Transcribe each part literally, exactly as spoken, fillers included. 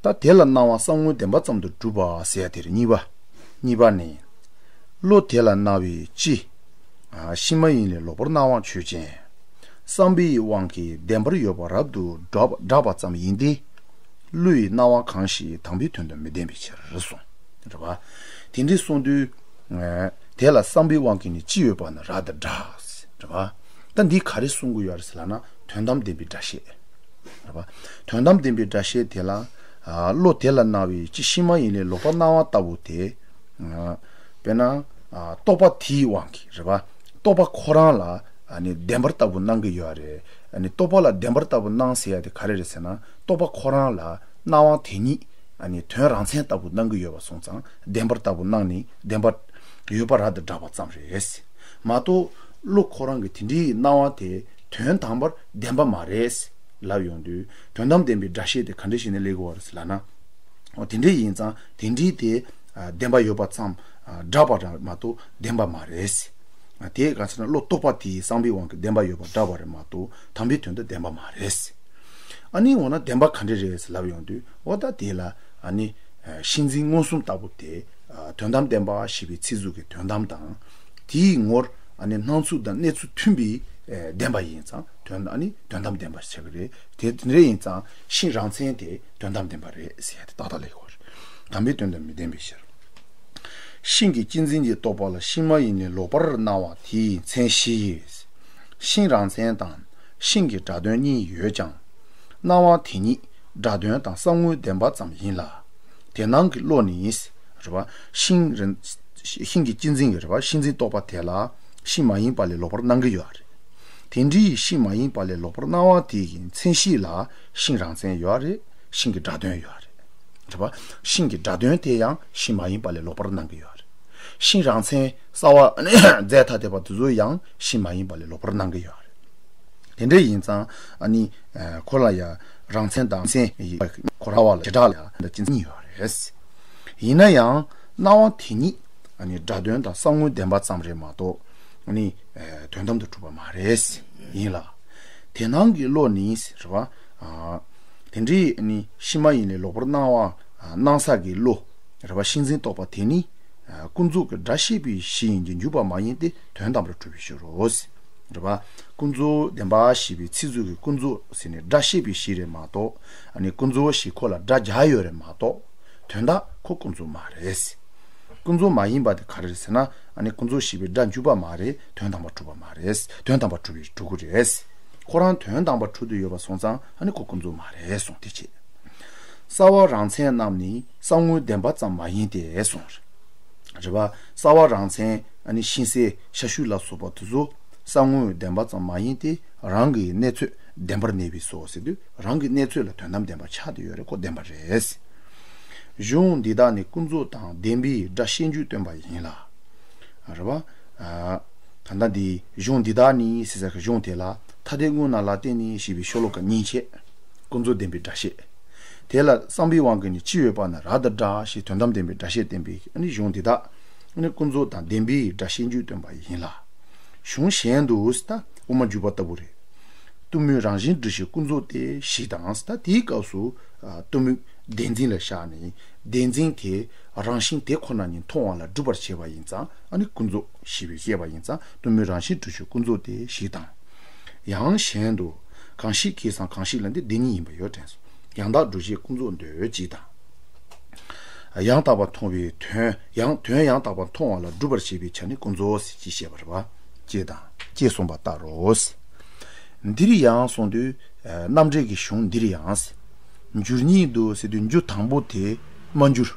ད་དེ་ལ་སྣང་བ་བསམ་ངོའི་བདེན་པ་ཙམ་དུ་གྲུབ་པ་ཟེར་ཡ་དེ་རེད། གཉིས་པ། གཉིས་པ་ནི། བློ་དེ་ལ་སྣང་བའི་སྤྱི། ཕྱི་མ་ཡིན་ལས་ལོག་པར་སྣང་བ་ཆོས་ཅན། བསམ་པའི་དབང་གིས་བདེན་པར་ཡོད་པ་རབ་ཏུ་བསྒྲགས་པ་ཙམ་ཡིན་ཏེ། བློའི་སྣང་བ་གང་ཞིག་དམ་པའི་དོན་དུ་མི་ལྡན་པའི་ཕྱིར་གསུངས། རེད་པ། དེ་འདྲའི་གསུངས་དུས། དེ་ལ་བསམ་པའི་དབང་གིས་ནི་སྤྱི་ཡོད་པ་ནི་རབ་ཏུ་བསྒྲགས། རེད་པ། ད་འདི་ག་རེ་གསུང་གི་ཡོད་རེད་ཟེར་ལབ་ན་དོན་དམ་བདེན་པའི་སྒྲ་བཤད། རེད་པ། དོན་དམ་བདེན་པའི་སྒྲ་བཤད་དེ་ལ། བློ་དེ་ལ་སྣང་བའི་སྤྱི་ཕྱི་མ་ཡིན་ལས་ལོག་པར་སྣང་བ་ལྟ་བུ་དེ། དཔེར་ན། རྟོག་པ་དེའི་དབང་གིས་རེད་པ། རྟོག་པ་ཁོ་རང་ལ་ནི་བདེན་པ་ལྟ་བུ་སྣང་གི་ཡོད་རེད། རྟོག་པ་ལ་བདེན་པ་ལྟ་བུ་སྣང་ཟེར་ཡ་དེ་ག་རེ་རེད་ཟེར་ན། རྟོག་པ་ཁོ་རང་ལ་སྣང་བ་དེ་ཉིད་དོན་རང་མཚན་ལྟ་བུ་སྣང་གི་ཡོད་པ་སོང་ཙང་བདེན་པ་ལྟ་བུ་སྣང་ནས་བདེན་པ་ཡོད་པ་རབ་ཏུ་བསྒྲགས་པ་ཙམ་རེད། མ་གཏོགས་བློ་ཁོ་རང་གི་དེ་འདྲའི་སྣང་བ་དེ་དོན་དམ་པར་བདེན་པ་མ་རེད། ལབ་ཡོང་དུས་དོན་དམ་བདེན་པའི་སྒྲ་བཤད་དེ་ག་འདྲ་ཞིག་ནས་སླེབས་དགོས་པ་རེད་ཟེར་ལབ་ན། འོ་དེ་འདྲ་ཡིན་ཙང་དེ་འདྲའི་དེ་བདེན་པ་ཡོད་པ་ཙམ་བསྒྲགས་པ་རེད་མ་གཏོགས་བདེན་པ་མ་རེད། དེ་ག་ཟེར་ན་བློ་རྟོག་པ་དེའི་བསམ་པའི་དབང་གིས་བདེན་པ་ཡོད་པ་བསྒྲགས་པ་རེད་མ་གཏོགས་དམ་པའི་དོན་དུ་བདེན་པ་མ་རེད། ཨ་ནི་འོ་ན་བདེན་པ་ག་འདྲ་རེད་ཟེར་ལབ་ཡོང་དུས་འོ་ད་དེ་ལ་ཨ་ནི་ཤིང་འཛིན་མངོན་སུམ་ལྟ་བུ་དེ་དོན་དམ་བདེན་པ་ཞེས་པའི་ཚིག་གཟུགས་ཀྱི་དོན་དམ་དང་། དེའི་ངོར་ཨ་ནི་སྣང་ཚུལ་དང་གནས་ཚུལ་མཐུན་པའི་བདེན་པ་ཡིན་ཙང་དོན་ཨ་ནི་དོན་དམ་བདེན་པ་ཆགས་ཀྱི་རེད། དེ་དེ་འདྲ་ཡིན་ཙང་ཤིང་རང་མཚན་དེ་དོན་དམ་བདེན་པ་རེད་ཟེར་ཡ་དེ་ཏག་ཏག་ལེགས་པར་དམ་པའི་དོན་དུ་མི་ལྡན་པའི་ཕྱིར། ཤིང་གི་སྤྱི་འཛིན་གྱི་རྟོག་པ་ལ་ཕྱི་མ་ཡིན་ལས་ལོག་པར་སྣང་བ་དེའི་མཚན་གཞི། ཤིང་རང་མཚན་དང་ཤིང་གི་སྒྲ་དོན་གཉིས་ཡོད་ཀྱང་། སྣང་བ་དེ་ཉིད་སྒྲ་དོན་དང་བསམ་ངོའི་བདེན་པ་ཙམ་ཡིན་ལ། དེ་སྣང་གི་བློ་ནི། རེད་པ། ཤིང་རེད། ཤིང་གི་སྤྱི་འཛིན་གྱི་རེད་པ། ཤིང་འཛིན་རྟོག་པ་དེ་ལ་ཤིང་མ་ཡིན་པ་ལས་ལོག་པར་སྣང་གི་ཡོད་རེད། དེ་འདྲའི་ཤིང་མ་ཡིན་པ་ལས་ལོག་པར་སྣང་བ་དེ་ཡི་མཚན་གཞི་ལ་ཤིང་རང་མཚན་ཡོད་རེད། ཤིང་གི་སྒྲ་དོན་ཡོད་རེད། རེད་པ། ཤིང་གི་སྒྲ་དོན་དེ་ཡང་ཤིང་མ་ཡིན་པ་ལས་ལོག་པར་སྣང་གི་ཡོད་རེད། ཤིང་རང་མཚན་གསལ་བ་རྫས་ཐ་དད་པ་དེ་ཚོ་ཡང་ཤིང་མ་ཡིན་པ་ལས་ལོག་པར་སྣང་གི་ཡོད་རེད། དེ་འདྲ་ཡིན་ཙང་ཨ་ནི་ཁོ་ལ་ཡང་རང་མཚན་དང་མཚན་ཡི་ཁོ་ར་བ་ལ་བྱེ་བྲག་ལ་ཡང་འདི་ཅི་མཚན་ཉིད་ཡོད་རེད། ཡིན་ན་ཡང་སྣང་བ་དེ་ཉིད་ཨ་ནི་སྒྲ་དོན་དང་བསམ་ངོའི་བདེན་པ་ཙམ་རེད་མ་གཏོགས་ཨ་ནི་དོན་དམ་དུ་གྲུབ་པ་མ་རེད། ཡིན་ལ། དེ་སྣང་གི་བློ་ནི་རེད་པ། དེ་འདྲའི་ཨ་ནི་ཕྱི་མ་ཡིན་ལས་ལོག་པར་སྣང་བ་སྣང་ས་གི་བློ་རེད་པ། ཤིང་འཛིན་རྟོག་པ་དེ་ནི། ཀུན་རྫོབ་ཀྱི་སྒྲ་ཤེས་པའི་གཞི་ཡིན་གྱི་འཇུག་པ་མ་ཡིན་ཏེ་དོན་དམ་པར་གྲུབ་པའི་ཕྱིར་རོ། རེད་པ། ཀུན་རྫོབ་བདེན་པ་ཞེས་པའི་ཚིག་རྩུབ་ཀྱི་ཀུན་རྫོབ་ཟེར་ནས་སྒྲ་ཤེས་པའི་གཞི་རེད་མ་གཏོགས་ཨ་ནི་ཀུན་རྫོབ་ཞེས་ཁོ་ལ་སྒྲ་སྦྱར་ཡོད་རེད་མ་གཏོགས་དོན་དག་ཁོ་ཀུན་རྫོབ་མ་རེད། ཀུན་རྫོབ་མ་ཡིན་པ་དེ་ག་རེ་རེད་ཟེར་ན་ཨ་ནི་ཀུན་རྫོབ་ཞེས་པའི་སྒྲ་འཇུག་པ་མ་རེད། དོན་དམ་པར་གྲུབ་པ་མ་རེད། དོན་དམ་པར་གྲུབ་པའི་གྲུབ་ཀྱི་རེད། ཁོ་རང་དོན་དམ་པར་གྲུབ་ཏུ་ཡོད་པ་སོང་ཙང་ཨ་ནི་ཁོ་ཀུན་རྫོབ་མ་རེད་གསུངས་དེ་བྱས། གསལ་བ་རང་མཚན་རྣམས་ནི་བསམ་ངོའི་བདེན་པ་ཙམ་མ་ཡིན་ཏེ་གསུངས། རེད་པ། གསལ་བ་རང་མཚན་ཨ་ནི་ཤིང་གསལ་ཤ་ཤུ་ལ་སོགས་པ་དེ་ཚོ་བསམ་ངོའི་བདེན་པ་ཙམ་མ་ཡིན་ཏེ་རང་གི་གནས་ཚོད་བདེན་པར་གནས་པས་སོ་ཟེར་དུས་རང་གི་གནས་ཚོད་ལ་དོན་དམ་བདེན་པ་ཆགས་ཏེ་ཡོད་རེད། ཁོ་བདེན་པ་རེད། གཞུང་འདི་དག་ནི་ཀུན་རྫོབ་དང་བདེན་པའི་སྒྲ་ཤེས་འཇུག་སྟོན་པ་ཡིན་ལ། རེད་པ། ད་ལྟ་འདི་གཞུང་འདི་དག་ནི་ཟེར་ས་གི་གཞུང་དེ་ལ་ཐ་དད་དངོས་རྣམས་ལ་བརྟེན་ནས་ཞེས་པའི་ཤོ་ལོ་ཀ་གཉིས་བྱས། ཀུན་རྫོབ་བདེན་པའི་སྒྲ་བཤད། དེ་ལ་བསམ་པའི་དབང་གིས་ནི་སྤྱི་ཡོད་པ་ན་རབ་ཏུ་བསྒྲགས་ཞེས་དོན་དམ་བདེན་པའི་སྒྲ་བཤད་བསྟན་པའི་ནི་གཞུང་འདི་དག་ནི་ཀུན་རྫོབ་དང་བདེན་པའི་སྒྲ་ཤེས་འཇུག་སྟོན་པ་ཡིན་ལ། གཞུང་གཞན་དུ་ད་དབུ་མ་འཇུག་པ་ལྟ་བུ་རེད། གཏི་མུག་རང་བཞིན་སྒྲུབ་བྱེད་ཀུན་རྫོབ་སྟེ་ཞེས་དང་ད་དེའི་སྐབས་སུ་གཏི་མུག་བདེན་འཛིན་ལ་བཞག་ནས་བདེན་འཛིན་དེ་རང་བཞིན་དེ་ཁོ་ན་ཉིད་མཐོང་བ་ལ་སྒྲུབ་པར་བྱེད་པ་ཡིན་ཙང་ཨ་ནི་ཀུན་རྫོབ་ཞེས་པའི་བཤད་པ་ཡིན་ཙང་གཏི་མུག་རང་བཞིན་སྒྲུབ་བྱེད་ཀུན་རྫོབ་སྟེ་ཞེས་དང་། ཡང་གཞན་དུ་གང་ཞིག་གིས་སམ་གང་ཞིག་ལ་འདི་བདེན་གཉིས་ཡིན་པ་ཡོད་དྲན་སོང་། ཡང་དག་སྒྲུབ་བྱེད་ཀུན་རྫོབ་འདོད་ཅེས་དང་། ཡང་དག་པར་མཐོང་བའི་དོན་ཡང་དོན་ཡང་དག་པར་མཐོང་བ་ལ་སྒྲུབ་པར་བྱེད་པའི་ཆ་ནི་ཀུན་རྫོབ་ཅེས་བཤད་པ་རེད་པ། ཅེས་དང་ཅེས་གསུངས་པ་ལྟར་རོ། འདིར་ཡང་གསུངས་དུས་རྣམ་འགྲེལ་གྱི་གཞུང་འདིར་ཡང་། འགྱུར་ཉིད་དུ་ཟེར་དུས་འགྱུར་དང་པོ་དེ་སྨྲ་འགྱུར།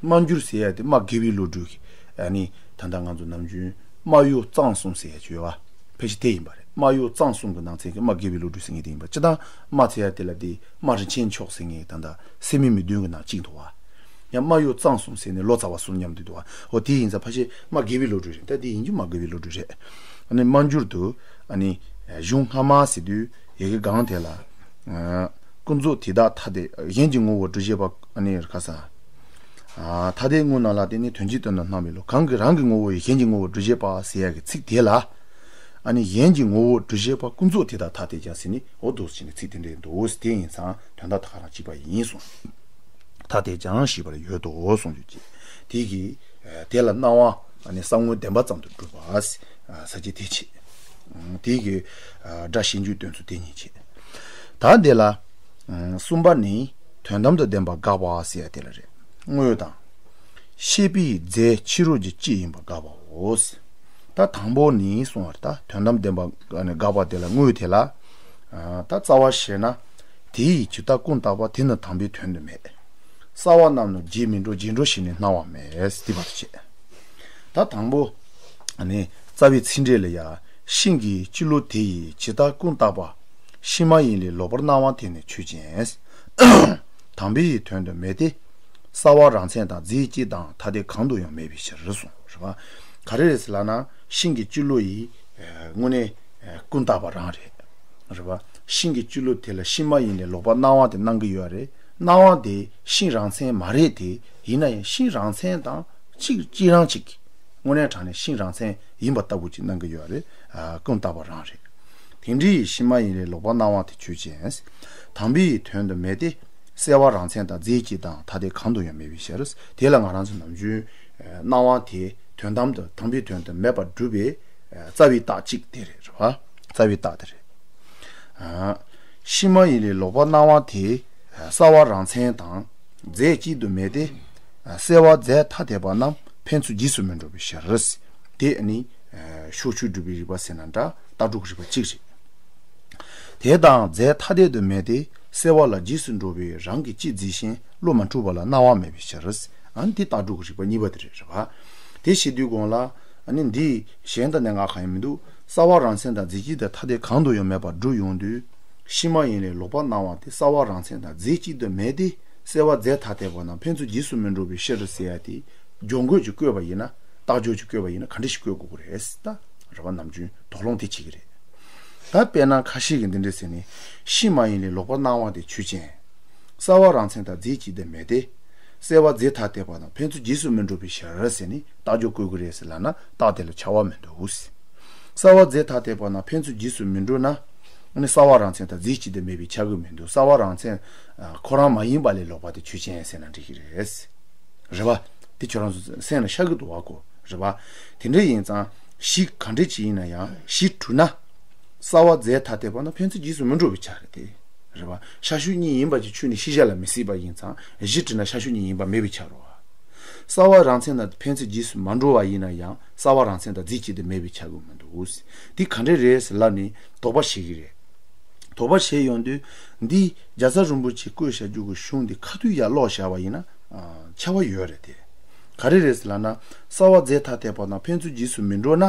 སྨྲ་འགྱུར་ཟེར་ཡ་དེ་སྨྲ་དགེ་བའི་བློ་གྲོས་ཀྱི་ཨ་ནི་ད་ལྟ་ང་ཚོ་ནམ་རྒྱུན་སྨྲ་གཡོ་གཙང་གསུམ་ཟེར་ཡ་ཅིག་ཡོད་པ། ཕལ་ཆེར་དེ་ཡིན་པ་རེད། སྨྲ་གཡོ་གཙང་གསུམ་གྱི་ནང་ཚན་གྱི་སྨྲ་དགེ་བའི་བློ་གྲོས་ཟེར་མཁན་དེ་ཡིན་པ། སྤྱིར་བཏང་སྨྲ་ཟེར་ཡ་དེ་ལ་དེ་སྨྲ་རིན་ཆེན་མཆོག་ཟེར་མཁན་ད་ལྟ་སད་མི་མི་བདུན་གྱི་ནང་གཅིག་འདུག་བ། ཡང་སྨྲ་གཡོ་གཙང་གསུམ་ཟེར་ནས་ལོ་ཙཱ་བ་གསུམ་མཉམ་དུ་འདུག་བ། འོ་དེ་ཡིན་ཙང་ཕལ་ཆེར་སྨྲ་དགེ་བའི་བློ་གྲོས་རེད། ད་དེ་ཡིན་རྒྱུ་སྨྲ་དགེ་བའི་བློ་གྲོས་རེད། ཨ་ནི་སྨྲ་འགྱུར་དུ་ཨ་ནི་གཞུང་སྔ་མ་ཟེར་དུས་ཡ་གི་སྒང་དེ་ལ་ཀུན་རྫོབ་དེ་དག་ཐ་དད་གཞན་གྱི་ངོ་བོ་སྒྲུབ་བྱེད་པ་ཨ་ནི་ག་ས། ཐ་དད་དངོས་རྣམས་ལ་བརྟེན་ནས་དོན་སྤྱི་དོན་དུ་སྣང་བའི་བློ། གང་གིས་རང་གི་ངོ་བོ་ཡི་གཞན་གྱི་ངོ་བོ་སྒྲུབ་བྱེད་པ་ཟེར་ཡ་གི་ཚིག་དེ་ལ། ཨ་ནི་གཞན་གྱི་ངོ་བོ་སྒྲུབ་བྱེད་པ་ཀུན་རྫོབ་དེ་དག་ཐ་དད་ཀྱང་ཟེར་ནས་འོ་འདུག་ཟེར་ནས་ཚིག་དེ་འདྲས་འདུག་དེ་ཡིན་ཙང་དོན་དག་ད་ག་རང་གཅིག་པ་ཡིན་གསུངས། ད་དེ་ཀྱང་ཞིབ་པར་ཡོད་དོ་གསུངས་ཡོད་ཅེས། དེ་གི་དེ་ལ་སྣང་བ་ནི་ས་ངོའི་བདེན་པ་ཙམ་དུ་གྲུབ་པ་ས་བཅད་དེ་བྱེད། དེ་གི་སྒྲ་ཤེས་འགྱུའི་དོན་ཚུལ་དེ་ཉིད་བྱེད། ད་འདི་ལ་གསུམ་པ་ནི་དོན་དམ་དུ་བདེན་པ་དགག་པ་ཟེར་ཡ་དེ་ལ་རེད། དངོས་དང་། ཤེས་པའི་རྫས་ཕྱི་རོལ་གྱི་སྤྱི་ཡིན་པ་དགག་པའོ། ད་དང་པོ་ནི་གསུངས་པ་རེད། ད་དོན་དམ་བདེན་པ་དགག་པ་དེ་ལ་དངོས་དེ་ལ། ད་རྩ་བ་བཤད་ན། དེ་ཡི་ཇི་ལྟ་ཀུན་བརྟགས་པ་དེ་ནི་དམ་པའི་དོན་དུ་མེད། རྩ་བ་རྣམས་ནི་རྗེས་མི་འགྲོ། རྗེས་འགྲོ་ཞིག་ནི་སྣང་བ་མེད། དེ་བར་བྱེད། ད་དང་པོ། ནི་རྩ་བའི་ཚིག་འགྲེལ་ལ་ཡ། ཤིང་གི་སྤྱི་བློ་དེ་ཡི་ཇི་ལྟ་ཀུན་བརྟགས་པ། ཤིང་མ་ཡིན་ལས་ལོག་པར་སྣང་བ་དེ་ནི་ཆོས་ཅན། དམ་པའི་དོན་དུ་མེད་དེ། རྩ་བ་རང་མཚན་དང་རྫས་གཅིག་དང་ཐ་དད་གང་དུ་ཡང་མེད་པའི་ཕྱིར་གསུངས། རེད་པ། ག་རེ་རེད་ཟེར་ལབ་ན་ཤིང་གི་སྤྱི་བློ་ཡི་དངོས་གནས་ཀུན་བརྟགས་པ་རང་རེད། རེད་པ། ཤིང་གི་སྤྱི་བློ་དེ་ལ་ཤིང་མ་ཡིན་ལས་ལོག་པར་སྣང་བ་དེ་སྣང་གི་ཡོད་རེད། སྣང་བ་དེ་ཤིང་རང་མཚན་མ་རེད་དེ། ཡིན་ན་ཡང་ཤིང་རང་མཚན་དང་གཅིག་གཅིག་རང་གཅིག་དངོས་གནས་དྲང་གནས་ཤིང་རང་མཚན་ཡིན་པ་ལྟ་བུ་ཅིག་སྣང་གི་ཡོད་རེད། ཀུན་བརྟགས་པ་རང་རེད། དེ་འདྲའི་ཤིང་མ་ཡིན་ལས་ལོག་པར་སྣང་བ་དེ་ཆོས་ཅན། དམ་པའི་དོན་དུ་མེད་དེ། གསལ་བ་རང་མཚན་དང་རྫས་གཅིག་དང་ཐ་དད་གང་དུ་ཡང་མེད་པའི་ཕྱིར། དེ་ལ་ང་རང་ཚོ་ནམ་རྒྱུན་སྣང་བ་དེ་དོན་དམ་དུ་དམ་པའི་དོན་དུ་མེད་པར་སྒྲུབ་པའི་རྩ་བའི་རྟགས་གཅིག་དེ་རེད། རེད་པ། རྩ་བའི་རྟགས་དེ་རེད། ཤིང་མ་ཡིན་ལས་ལོག་པར་སྣང་བ་དེ། རྩ་བ་རང་མཚན་དང་རྫས་གཅིག་ཏུ་མེད་དེ། གསལ་བ་རྫས་ཐ་དད་པ་རྣམས་ཕན་ཚུན་རྗེས་སུ་མི་འགྲོ་བའི་ཕྱིར། དེ་ནི་ཕྱོགས་ཆོས་སྒྲུབ་པའི་རིགས་པ་ཟེར་ན་འདྲ། རྟགས་སྒྲུབ་ཀྱི་རིགས་པ་གཅིག་རེད། དེ་དང་རྫས་ཐ་དད་དུ་མེད་དེ། གསལ་བ་ལ་རྗེས་སུ་འགྲོ་བའི་རང་གི་སྤྱི་རྫས་གཞན་བློ་མ་འཁྲུལ་པ་ལ་སྣང་བ་མེད་པའི་ཕྱིར། ཨ་ནི་དེ་རྟགས་སྒྲུབ་ཀྱི་རིགས་པ་གཉིས་པ་དེ་རེད། རེད་པ། དེ་བཤད་དུས་གོང་ལ། ཨ་ནི་འདི་གཞན་དང་གནད་འགག་གང་ཡང་མི་འདུག་རྩ་བ་རང་མཚན་དང་རྫས་གཅིག་དང་ཐ་དད་གང་དུ་ཡང་མེད་པར་སྒྲུབ་ཡོང་དུས། ཤིང་མ་ཡིན་ལས་ལོག་པར་སྣང་བ་དེ་རྩ་བ་རང་མཚན་དང་རྫས་གཅིག་ཏུ་མེད་དེ། གསལ་བ་རྫས་ཐ་དད་པ་རྣམས་ཕན་ཚུན་རྗེས་སུ་མི་འགྲོ་བའི་ཕྱིར་ཟེར་ཡ་དེ། སྦྱོར་འགོད་ཀྱིས་བཀོད་པ་ཡིན་ན། རྟགས་སྦྱོར་གྱིས་བཀོད་པ་ཡིན་ན་ག་འདྲ་ཞིག་བཀོད་དགོས་ཀྱི་རེད་ཟེར། ད་རེད་པ། ནམ་རྒྱུན་དོགས་སློང་དེ་བྱེད་ཀྱི་རེད། ད་དཔེར་ན་ཁ་ཤས་ཀྱིས་འདི་འདྲ་ཟེར་ནས། ཤིང་མ་ཡིན་ལས་ལོག་པར་སྣང་བ་དེ་ཆོས་ཅན། རྩ་བ་རང་མཚན་དང་རྫས་གཅིག་ཏུ་མེད་དེ། གསལ་བ་རྫས་ཐ་དད་པ་དང་ཕན་ཚུན་རྗེས་སུ་མི་འགྲོ་བའི་ཕྱིར་ཟེར་ནས་རྟགས་སྦྱོར་བཀོད་ཀྱི་རེད་ཟེར་ལབ་ན་རྟགས་དེ་ལ་ཁྱབ་པ་མི་འདུག་རྩ་བ་རྫས་ཐ་དད་པ་དང་ཕན་ཚུན་རྗེས་སུ་མི་འགྲོ་ན། ཨ་ནི་རྩ་བ་རང་མཚན་དང་རྫས་གཅིག་ཏུ་མེད་པས་ཁྱབ་ཀྱི་མི་འདུག་རྩ་བ་རང་མཚན་ཁོ་རང་མ་ཡིན་པ་ལས་ལོག་པ་དེ་ཆོས་ཅན་ཟེར་ན་འགྲིག་གི་རེད། རེད་པ། དེ་ཁྱོད་རང་ཚོ་སེམས་ལ་ཤར་གི་འདུག་བ་གོ། རེད་པ། དེ་འདྲ་ཡིན་ཙང་གཞི་ག་འདྲ་ཅིག་ཡིན་ན་ཡང་གཞི་གྲུབ་ན། རྩ་བ་རྫས་ཐ་དད་པ་དང་ཕན་ཚུན་རྗེས་སུ་མི་འགྲོ་བའི་ཆ་རེད་དེ། རེད་པ། ཤར་ཕྱོགས་གཉིས་ཡིན་པ་ཅིག་ཆོས་ནི་ཤེས་བྱ་ལ་མི་སྲིད་པ་ཡིན་ཙང་གཞི་གྲུབ་ན་ཤར་ཕྱོགས་གཉིས་ཡིན་པ་མེད་པའི་ཆ་རེད་པ། རྩ་བ་རང་མཚན་དང་ཕན་ཚུན་རྗེས་སུ་མ་འགྲོ་བ་ཡིན་ན་ཡང་རྩ་བ་རང་མཚན་དང་རྫས་གཅིག་ཏུ་མེད་པའི་ཆ་གི་མི་འདུག་དེ་ག་འདྲ་རེད་ཟེར་ལབ་ནས་དོགས་པ་བྱེད་ཀྱི་རེད། དོགས་པ་བྱས་ཡོང་དུས། འདི་རྒྱལ་ཚབ་རིན་པོ་ཆེས་བཀོད་བཞག་རྒྱུ་གི་གཞུང་འདི་ཁ་ཐུག་ཡར་ཀློག་བཞག་པ་ཡིན་ན། ཨ། ཁྱབ་པ་ཡོད་རེད་དེ། ག་རེ་རེད་ཟེར་ལབ་ན། རྩ་བ་རྫས་ཐ་དད་པ་དང་ཕན་ཚུན་རྗེས་སུ་མི་འགྲོ་ན།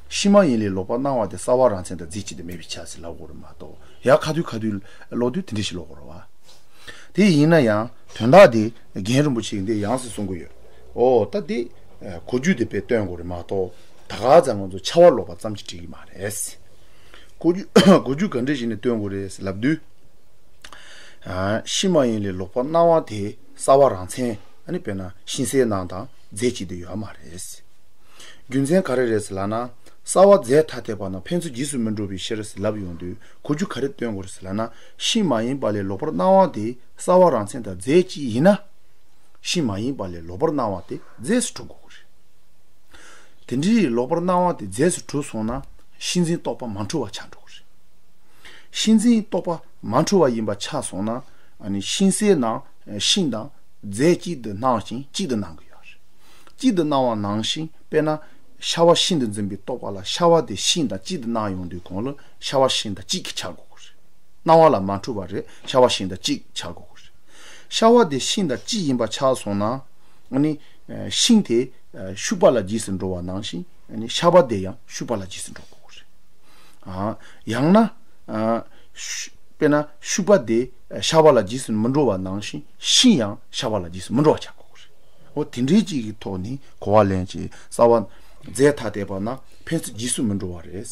ཤིང་མ་ཡིན་ལས་ལོག་པར་སྣང་བ་དེ་རྩ་བ་རང་མཚན་དང་རྫས་གཅིག་ཏུ་མེད་པའི་ཆ་ཟེར་ལབ་དགོས་རེད་མ་གཏོགས། ཡར་ཁ་ཐུག་ཁ་ཐུག་ཀློག་དུས་དེ་འདྲ་ཞིག་ཀློག་དགོས་རེད་པ། དེ་ཡིན་ན་ཡང་དོན་དག་དེ་རྒན་རིན་པོ་ཆེས་འདི་ཡང་སེ་གསུང་གི་ཡོད། ཨོ་ད་དེ་གོ་རྒྱུ་དེ་དཔེ་སྟོན་དགོས་རེད་མ་གཏོགས། ད་ག་ཚོད་ང་ཚོ་ཆ་བ་ལོག་པ་ཙམ་གྱིས་འགྲིག་གི་མ་རེད། གོ་རྒྱུ་གོ་རྒྱུ་ག་འདྲ་ཞིག་ནས་སྟོན་དགོས་རེད་ལབ་དུས། ཨ། ཤིང་མ་ཡིན་ལས་ལོག་པར་སྣང་བ་དེ་རྩ་བ་རང་མཚན། ཨ་ནི་དཔེར་ན་ཤིང་སའི་ནང་དང་རྫས་གཅིག་ཏུ་ཡོད་མ་རེད། རྒྱུ་མཚན་ག་རེ་རེད་ཟེར་ལབ་ན། རྩ་བ་རྫས་ཐ་དད་པ་དང་ཕན་ཚུན་རྗེས་སུ་མི་འགྲོ་བའི་ཕྱིར་ཟེར་ལབ་ཡོང་དུས་གོ་རྒྱུ་ག་རེ་སྟོན་དགོས་རེད་ཟེར་ལབ་ན། ཤིང་མ་ཡིན་པ་ལས་ལོག་པར་སྣང་བ་དེ་རྩ་བ་རང་མཚན་དང་རྫས་གཅིག་ཡིན་ན། ཤིང་མ་ཡིན་པ་ལས་ལོག་པར་སྣང་བ་དེ་རྫས་སུ་གྲུབ་དགོས་ཀྱི་རེད། དེ་འདྲའི་ལོག་པར་སྣང་བ་དེ་རྫས་སུ་གྲུབ་སོང་ན། ཤིང་འཛིན་རྟོག་པ་མ་འཁྲུལ་བ་ཆགས་འགྲོ་གི་རེད། ཤིང་འཛིན་རྟོག་པ་མ་འཁྲུལ་བ་ཡིན་པ་ཆགས་སོང་ན། ཨ་ནི་ཤིང་སའི་ནང་ཤིང་དང་རྫས་གཅིག་ཏུ་སྣང་ཞིང་གཅིག་ཏུ་སྣང་གི་ཡོད་རེད། གཅིག་ཏུ་སྣང་བ་ནང་བཞིན་དཔེར་ན། ཤ་བ་ཤིང་དུ་འཛིན་པའི་རྟོག་པ་ལ་ཤ་བ་དེ་ཤིང་དང་གཅིག་ཏུ་སྣང་ཡོང་དུས་གོང་ལ་ཤ་བ་ཤིང་དང་གཅིག་གི་ཆགས་དགོས་ཀྱི་རེད། སྣང་བ་ལ་མ་འཁྲུལ་བ་རེད། ཤ་བ་ཤིང་དང་གཅིག་ཆགས་དགོས་ཀྱི་རེད། ཤ་བ་དེ་ཤིང་དང་གཅིག་ཡིན་པ་ཆགས་སོང་ན། ཨ་ནི་ཤིང་དེ་ཤུག་པ་ལ་རྗེས་སུ་འགྲོ་བ་ནང་བཞིན་ཨ་ནི་ཤ་བ་དེ་ཡང་ཤུག་པ་ལ་རྗེས་སུ་འགྲོ་དགོས་ཀྱི་རེད། ཨ། ཡང་ན། ཨ། ཤུ། དཔེར་ན་ཤུག་པ་དེ་ཤ་བ་ལ་རྗེས་སུ་མི་འགྲོ་བ་ནང་བཞིན་ཤིང་ཡང་ཤ་བ་ལ་རྗེས་སུ་མི་འགྲོ་བ་ཆགས་དགོས་ཀྱི་རེད། འོ་དེ་འདྲའི་ཅིག་གི་ཐོག་ནས་གོ་བ་ལེན་ཅིག་རྩ་བ་རྫས་ཐ་དད་པ་ན་ཕན་ཚུན་རྗེས་སུ་མི་འགྲོ་བ་རེད།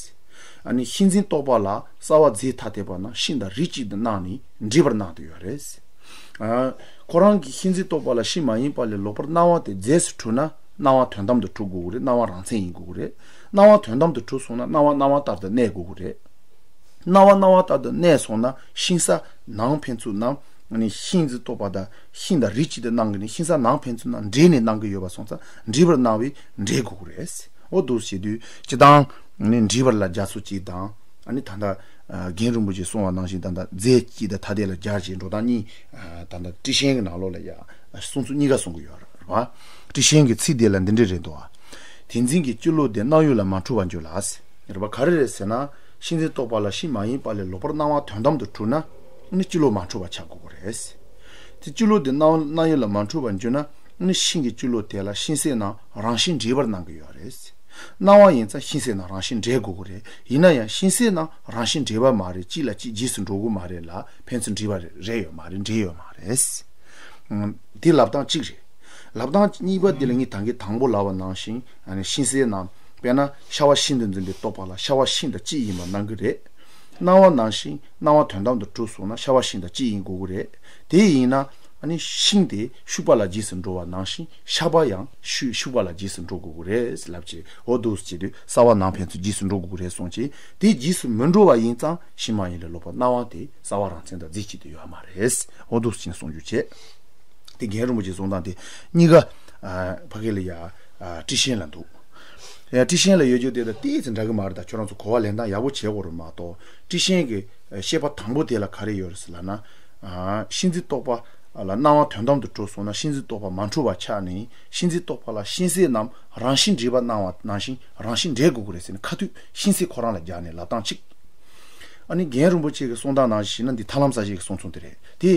ཨ་ནི་ཤིང་འཛིན་རྟོག་པ་ལ་རྩ་བ་རྫས་ཐ་དད་པ་ན་ཤིང་དང་རིགས་གཅིག་ཏུ་སྣང་ནས་འདྲེས་པར་སྣང་དུ་ཡོད་རེད། ཨ། ཁོ་རང་གི་ཤིང་འཛིན་རྟོག་པ་ལ་ཤིང་མ་ཡིན་པ་ལས་ལོག་པར་སྣང་བ་དེ་རྫས་སུ་གྲུབ་ན་སྣང་བ་དོན་དམ་དུ་གྲུབ་དགོས་ཀྱི་རེད། སྣང་བ་རང་མཚན་ཡིན་དགོས་ཀྱི་རེད། སྣང་བ་དོན་དམ་དུ་གྲུབ་སོང་ན་སྣང་བ་སྣང་བ་ལྟར་དུ་གནས་དགོས་ཀྱི་རེད། སྣང་བ་སྣང་བ་ལྟར་དུ་གནས་སོང་ན་ཤིང་ས་ནང་ཕན་ཚུན་ནང་ ནི་ཤིང་ཟེར་རྟོག་པ་དང་ཤིང་དང་རིགས་གཅིག་ཏུ་སྣང་གི་ནི་ཤིང་ས་ནང་ཕན་ཚུན་ནང་འདྲེས་ནས་སྣང་གི་ཡོད་པ་སོང་ཙང་འདྲེས་པར་སྣང་བས་འདྲེས་དགོས་ཀྱི་རེད། འོ་འདུག་བྱེད་དུས་སྤྱི་དང་ནི་འདྲེས་པར་ལ་རྒྱ་མཚོ་གཅིག་དང་ཨ་ནི་ད་ལྟ་རྒན་རིན་པོ་ཆེས་གསུངས་པ་ནང་བཞིན་ད་ལྟ་རྫས་གཅིག་དང་ཐ་དད་ལ་སྦྱར་ཅིང་འགྲོ་སྟངས་གཉིས། ད་ལྟ་ཊཱིཀ་ཆེན་གྱི་ནང་ལོགས་ལ་ཡ་གསུང་ཚུལ་གཉིས་ཀ་གསུང་གི་ཡོད་རེད་བ། ཊཱིཀ་ཆེན་གྱི་ཚིག་དེ་ལ་འདི་འདྲ་རེད་འདུག་ཨ། དེ་འཛིན་གྱི་སྤྱི་བློ་དེ་སྣང་ཡུལ་ལ་མ་འཁྲུལ་བར་འགྱུར་ལ། རེད་པ། ག་རེ་རེད་ཟེར་ན། ཤིང་ཟེར་རྟོག་པ་ལ་ཤིང་མ་ཡིན་པ་ལས་ལོག་པར་སྣང་བ་དོན་དམ་དུ་གྲུབ་ན། ནི་སྤྱི་བློ་མ་འཁྲུལ་བ་ཆགས་དགོས་ཀྱི་རེད། དེ་སྤྱི་བློ་དེ་སྣང་སྣང་ཡུལ་ལ་མ་འཁྲུལ་བར་འགྱུར་ན། ནི་ཤིང་གི་སྤྱི་བློ་དེ་ལ་ཤིང་ཟེར་རྣམས་རང་བཞིན་འདྲེས་པར་སྣང་གི་ཡོད་རེད། སྣང་བ་ཡིན་ཙང་ཤིང་ཟེར་རྣམས་རང་བཞིན་འདྲེས་དགོས་ཀྱི་རེད། ཡིན་ན་ཡང་ཤིང་ཟེར་རྣམས་རང་བཞིན་འདྲེས་པ་མ་རེད། གཅིག་ལ་གཅིག་རྗེས་སུ་འགྲོ་གི་མ་རེད་ལ་ཕན་ཚུན་འདྲེས་པ་རེད་ཡོད་མ་རེད། འདྲེས་ཡོད་མ་རེད། ཨང་། དེ་ལབ་སྟངས་གཅིག་རེད། ལབ་སྟངས་གཉིས་པ་དེ་ལ་ངས་ད་གིན་དང་པོ་ལབ་པ་ནང་བཞིན་ཨ་ནི་ཤིང་ཟེར་རྣམས་དཔེར་ན་ཤ་བ་ཤིང་དུ་འཛིན་པའི་རྟོག་པ་ལ་ཤ་བ་ཤིང་དང་གཅིག་ཡིན་པ་སྣང་གི་རེད། སྣང་བ་ནང་བཞིན་སྣང་བ་དོན་དམ་དུ་གྲུབ་སོང་ན་ཤ་བ་ཤིང་དང་གཅིག་ཡིན་དགོས་ཀྱི་རེད། དེ་ཡིན་ན་ཨ་ནི་ཤིང་དེ་ཤུག་པ་ལ་རྗེས་སུ་འགྲོ་བ་ནང་བཞིན་ཤ་བ་ཡང་ཤུ་ཤུག་པ་ལ་རྗེས་སུ་འགྲོ་དགོས་ཀྱི་རེད་ལབ་ཅེས། འོ་འདུག་སེ་བྱེད་དུས་སྲ་བ་ནང་ཕན་ཚུན་རྗེས་སུ་འགྲོ་དགོས་ཀྱི་རེད་གསུངས་ཅེས། དེ་རྗེས་སུ་མི་འགྲོ་བ་ཡིན་ཙང་ཤིང་མ་ཡིན་ལས་ལོག་པར་སྣང་བ་དེ་སྲ་བ་རང་མཚན་དང་རྫས་གཅིག་ཏུ་ཡོད་མ་རེད། འོ་འདུག་སེ་བྱས་ནས་གསུང་རྒྱུ་བྱས། དེ་རྒན་རིན་པོ་ཆེས་གསུངས་སྟངས་དེ་གཉིས་ཀ་ཨ་ཕ་གི་ལ་ཡ་ཨ་ཊཱིཀ་ཆེན་ལ་འདུག་ཡ་ཊཱིཀ་ཆེན་ལ་ཡོད་རྒྱུ་དེ་དང་ཏོག་ཙམ་འདྲ་གི་མ་རེད། ད་ཁྱོད་རང་ཚོ་གོ་བ་ལེན་སྟངས་ཡག་པོ་བྱེད་དགོས་རེད་མ་གཏོགས། ཊཱིཀ་ཆེན་གྱི་ཨ་བཤད་པ་དང་པོ་དེ་ལ་ག་རེ་ཡོད་རེད་ཟེར་ལབ་ན། ཨ་ཤིང་ཟེར་རྟོག་པ་ལ་སྣང་བ་དོན་དམ་དུ་གྲུབ་སོང་ན་ཤིང་ཟེར་རྟོག་པ་མ་འཁྲུལ་བ་ཆགས་ནས་ཤིང་ཟེར་རྟོག་པ་ལ་ཤིང་ཟེར་རྣམས་རང་བཞིན་འདྲེས་པ་སྣང་བ་ནང་བཞིན་རང་བཞིན་འདྲེས་དགོས་ཀྱི་རེད་ཟེར་ནས་ཁ་ཐུག་ཤིང་ཟེར་ཁོ་རང་ལ་སྦྱར་ནས་ལབ་སྟངས་གཅིག་ཨ་ནི་རྒན་རིན་པོ་ཆེ་གི་གསུང་སྟངས་ནང་བཞིན་ན་འདི་ཐར་ལམ་གསལ་བྱེད་ཀྱི་གསུང་ཚུལ་དེ་རེད། དེ་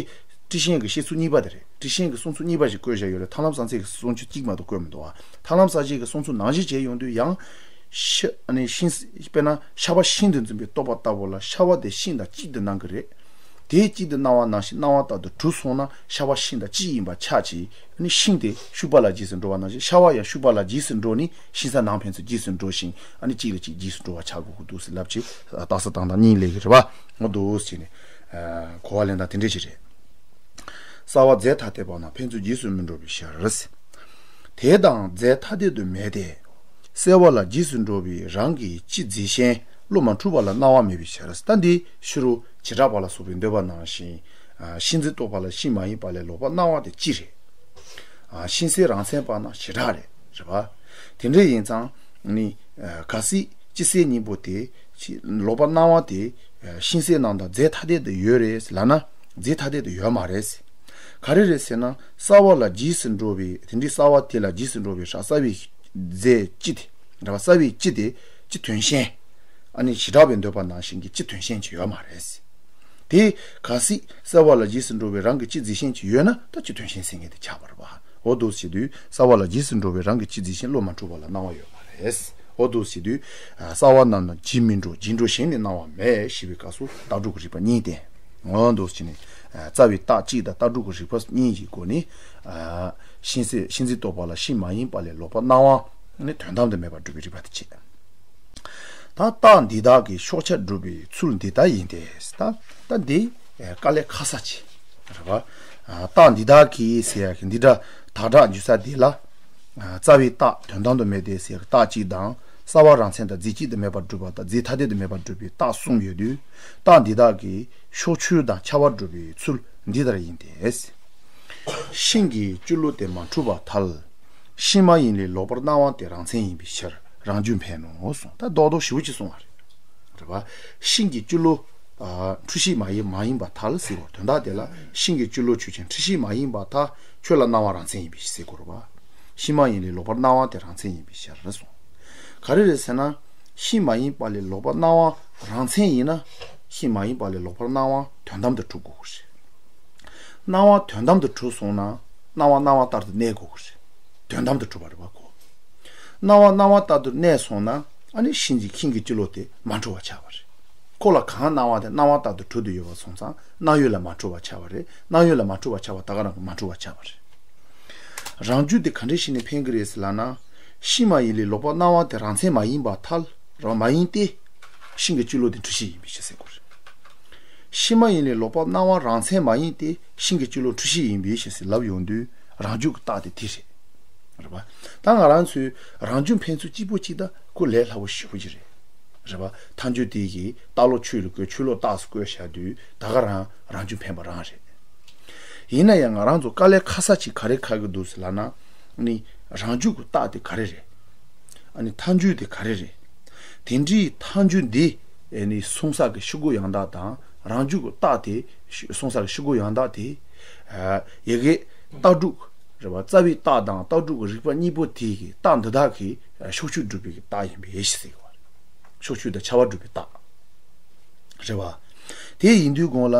ཊཱིཀ་ཆེན་གྱི་བཤད་ཚུལ་གཉིས་པ་དེ་རེད། ཊཱིཀ་ཆེན་གྱི་གསུང་ཚུལ་གཉིས་པ་ཞིག་བཀོད་བཞག་ཡོད་རེད། ཐར་ལམ་གསལ་བྱེད་ཀྱི་གསུང་ཚུལ་གཅིག་མ་གཏོགས་བཀོད་མི་འདུག་བ། ཐར་ལམ་གསལ་བྱེད་ཀྱི་གསུང་ཚུལ་ནང་བཞིན་བྱས་ཡོང་དུས་ཡང་ཤ་ཨ་ནི་ཤིང་དཔེར་ན་ཤ་བ་ཤིང་དུ་འཛིན་པའི་རྟོག་པ་ལྟ་བུ་ལ་ཤ་བ་དེ་ཤིང་དང་གཅིག་ཏུ་སྣང་གི་རེད། དེ་གཅིག་ཏུ་སྣང་བ་ནང་བཞིན་སྣང་བ་ལྟར་དུ་གྲུབ་སོང་ན་ཤ་བ་ཤིང་དང་གཅིག་ཡིན་པ་ཆགས་ཀྱི། ཨ་ནི་ཤིང་དེ་ཤུག་པ་ལ་རྗེས་སུ་འགྲོ་བ་ནང་བཞིན་ཤ་བ་ཡང་ཤུག་པ་ལ་རྗེས་སུ་འགྲོ་ནས་ཤིང་ས་ནང་ཕན་ཚུན་རྗེས་སུ་འགྲོ་ཞིང་ཨ་ནི་གཅིག་ལ་གཅིག་རྗེས་སུ་འགྲོ་བ་ཆགས་དགོས་ཀྱི་འདུག་ཟེར་ལབ་ཅིག་ལྟ་ས་སྟངས་དང་གཉིས་ལས་ཀྱི་རེད་བ། འོ་འདུག་ཟེར་ནས་གོ་བ་ལེན་སྟངས་དེ་འདྲ་ཞིག་རེད། སྲ་བ་རྫས་ཐ་དད་པ་ན་ཕན་ཚུན་རྗེས་སུ་མི་འགྲོ་བའི་ཕྱིར། དེ་དང་རྫས་ཐ་དད་དུ་མེད་དེ། སྲ་བ་ལ་རྗེས་སུ་འགྲོ་བའི་རང་གི་སྤྱི་རྫས་གཞན་བློ་མ་འཁྲུལ་བ་ལ་སྣང་བ་མེད་པའི་ཕྱིར། ད་འདི་ཕྱི་རོལ་བྱེ་བྲག་པ་ལ་སོགས་པས་འདོད་པ་ནང་བཞིན་ཤིང་ཟེར་རྟོག་པ་ལ་ཤིང་མ་ཡིན་པ་ལས་ལོག་པར་སྣང་བ་དེ་སྤྱི་རེད། ཤིང་གསལ་རང་མཚན་པ་ན་བྱེ་བྲག་རེད། རེད་བ། དེ་འདྲ་ཡིན་ཙང་ནི་གལ་སྲིད་སྤྱི་གསལ་གཉིས་པོ་དེ་ལོག་པར་སྣང་བ་དེ་ཤིང་གསལ་རྣམས་དང་རྫས་ཐ་དད་དུ་ཡོད་རེད་ལབ་ན་རྫས་ཐ་དད་དུ་ཡོད་མ་རེད། ག་རེ་རེད་ཟེར་ན་སྲ་བ་ལ་རྗེས་སུ་འགྲོ་བའི་དེ་འདྲའི་སྲ་བ་དེ་ལ་རྗེས་སུ་འགྲོ་བའི་སྲ་སྲ་བའི་རྫས་སྤྱི་དེ་རེད་བ། སྲ་བའི་སྤྱི་དེ་སྤྱི་དོན་གཞན། ཨ་ནི་བྱེ་བྲག་པའི་འདོད་པ་ནང་བཞིན་གྱི་སྤྱི་དོན་གཞན་གྱི་ཡོད་མ་རེད། དེ་གལ་སྲིད་སྲ་བ་ལ་རྗེས་སུ་འགྲོ་བའི་རང་གི་སྤྱི་རྫས་གཞན་གྱི་ཡོད་ན་ད་སྤྱི་དོན་གཞན་ཟེར་མཁན་དེ་ཆགས་པ་རེད་བ། འོ་འདུག་ཟེར་དུས་སྲ་བ་ལ་རྗེས་སུ་འགྲོ་བའི་རང་གི་སྤྱི་རྫས་གཞན་བློ་མ་འཁྲུལ་བ་ལ་སྣང་བ་ཡོད་མ་རེད། འོ་འདུག་ཟེར་དུས་སྲ་བ་རྣམས་ནི་རྗེས་མི་འགྲོ་རྗེས་འགྲོ་གཞན་ནི་སྣང་བ་མེད་ཞེས་པའི་སྐབས་སུ་ལྟ་གྲུབ་ཀྱི་རིགས་པ་གཉིས་བསྟན། འོ་འདུག་ཟེར་ནས་རྩ་བའི་རྟགས་གཅིག་དང་ལྟ་གྲུབ་ཀྱི་རིགས་པ་གཉིས་ཀྱི་སྒོ་ནས་ཤིང་གསལ་ཤིང་ཟེར་རྟོག་པ་ལ་ཤིང་མ་ཡིན་པ་ལས་ལོག་པར་སྣང་བ་ནི་དོན་དམ་དུ་མེད་པར་སྒྲུབ་པའི་རིགས་པ་དེ་བྱས། ད་རྟགས་འདི་དག་གིས་ཕྱོགས་ཆ་སྒྲུབ་པའི་ཚུལ་འདི་ལྟ་ཡིན་ཏེ། ད་ད་འདི་དཀའ་ལས་ཁག་ས་ཆེ་རེད་བ། རྟགས་འདི་དག་གིས་ཟེར་ཡག་གི་འདི་འདྲ་དག་སྒྲ་འཇུག་ས་འདི་ལ། རྩ་བའི་རྟགས་དོན་དམ་དུ་མེད་དེ་ཟེར་ཡག་རྟགས་གཅིག་དང་སྲ་བ་རང་མཚན་དང་རྫས་གཅིག་ཏུ་མེད་པར་སྒྲུབ་པ་དང་རྫས་ཐ་དད་དུ་མེད་པར་སྒྲུབ་པའི་རྟགས་གསུམ་ཡོད་དུས་རྟགས་འདི་དག་གིས་ཕྱོགས་ཆོས་དང་ཁྱབ་པར་སྒྲུབ་པའི་ཚུལ་འདི་ལྟར་ཡིན་ཏེ། ཤིང་གི་སྤྱི་བློ་དེ་མ་འཁྲུལ་བར་ཐལ། ཤིང་མ་ཡིན་ལས་ལོག་པར་སྣང་བ་དེ་རང་མཚན་ཡིན་པའི་ཕྱིར་རང་རྒྱུད་འཕེན་ནོ་གསུངས། ད་རྡོག་རྡོག་ཞིབ་པོ་ཅིག་གསུངས་པ་རེད། རེད་པ། ཤིང་གི་སྤྱི་བློ། ཨ། འཁྲུལ་ཤེས་མ་ཡིན་མ་ཡིན་པར་ཐལ་ཟེར་བ་དོན་དག་དེ་ལ་ཤིང་གི་སྤྱི་བློ་ཆོས་ཅན་འཁྲུལ་ཤེས་མ་ཡིན་པར་ཐལ། ཁྱོད་ལ་སྣང་བ་རང་མཚན་ཡིན་པའི་ཕྱིར་ཟེར་དགོས་རེད་པ། ཤིང་མ་ཡིན་ལས་ལོག་པར་སྣང་བ་དེ་རང་མཚན་ཡིན་པའི་ཕྱིར་གསུངས། ག་རེ་རེད་ཟེར་ན། ཤིང་མ་ཡིན་པ་ལས་ལོག་པར་སྣང་བ་རང་མཚན་ཡིན་ན། ཤིང་མ་ཡིན་པ་ལས་ལོག་པར་སྣང་བ་དོན་དམ་དུ་གྲུབ་དགོས་ཀྱི་རེད། སྣང་བ་དོན་དམ་དུ་གྲུབ་སོང་ན། སྣང་བ་སྣང་བ་ལྟར་དུ་གནས་དགོས་ཀྱི་རེད། དོན་དམ་དུ་གྲུབ་པ་རེད་པ་ཁོ། སྣང་བ་སྣང་བ་ལྟར་དུ་གནས་སོང་ན། ཨ་ནི་ཤིང་གི་ཤིང་གི་སྤྱི་བློ་དེ་མ་འཁྲུལ་བ་ཆགས་པ་རེད། ཁོ་ལ་གང་སྣང་བ་དེ་སྣང་བ་ལྟར་དུ་གྲུབ་ཏུ་ཡོད་པ་སོང་ཙང་སྣང་ཡུལ་ལ་མ་འཁྲུལ་བ་ཆགས་པ་རེད། སྣང་ཡུལ་ལ་མ་འཁྲུལ་བ་ཆགས་པ་ད་ག་རང་གི་མ་འཁྲུལ་བ་ཆགས་པ་རེད། རང་རྒྱུད་དེ་ག་འདྲ་ཞིག་ནས་འཕེན་གི་རེད་ཟེར་ལབ་ན། ཤིང་མ་ཡིན་ལས་ལོག་པར་སྣང་བ་དེ་རང་མཚན་མ་ཡིན་པར་ཐལ། རང་མ་ཡིན་ཏེ། ཤིང་གི་སྤྱི་བློ་དེ་འཁྲུལ་ཤེས་ཡིན་པའི་ཕྱིར་ཟེར་དགོས་རེད། ཤིང་མ་ཡིན་ལས་ལོག་པར་སྣང་བ་རང་མཚན་མ་ཡིན་ཏེ་ཤིང་གི་སྤྱི་བློ་འཁྲུལ་ཤེས་ཡིན་པའི་ཕྱིར་ཟེར་ལབ་ཡོང་དུས་རང་རྒྱུད་ཀྱི་རྟགས་དེ་དེ་རེད། རེད་པ། ད་ང་རང་ཚོའི་རང་རྒྱུད་འཕེན་ཚུལ་གཅིག་པོ་གཅིག་ད་ཁོ་ལས་སླ་པོ་ཞེ་པོ་ཅིག་རེད། རེད་པ། མཐའ་འཇུག་དེ་གིས་རྟགས་ལོག་ཆོས་ལ་བཀོད། ཆོས་ལོག་རྟགས་སུ་བཀོད་བཞག་དུས་ད་ག་རང་རང་རྒྱུད་འཕེན་པ་རང་རེད། ཡིན་ན་ཡང་ང་རང་ཚོ་དཀའ་ལས་ཁག་ས་ཅིག་ག་རེ་ཁག་གི་འདུག་ཟེར་ལབ་ན། ཨ་ནི་རང་རྒྱུད་ཀྱི་རྟགས་དེ་ག་རེ་རེད། ཨ་ནི་མཐའ་མཇུག་དེ་ག་རེ་རེད། དེ་འདྲའི་མཐའ་མཇུག་འདི་ཨ་ནི་གསུང་ས་གི་ཤུ་གུ་ཡང་དག་དང་རང་རྒྱུད་ཀྱི་རྟགས་དེ་གསུང་ས་གི་ཤུ་གུ་ཡང་དག་དེ། ཡ་གི་རྟགས་དྲུག་རེད་བ། རྩ་བའི་རྟགས་དང་རྟགས་དྲུག་གི་རིགས་པ་གཉིས་པོ་དེ་གི་རྟགས་འདི་དག་གི་ཕྱོགས་ཆོས་སྒྲུབ་པའི་རྟགས་ཡིན་པའི་ཞེས་ཟེར་གི་བ། ཕྱོགས་ཆོས་དང་ཁྱབ་པ་སྒྲུབ་པའི་རྟགས། རེད་བ། དེ་ཡིན་དུས་གོང་ལ་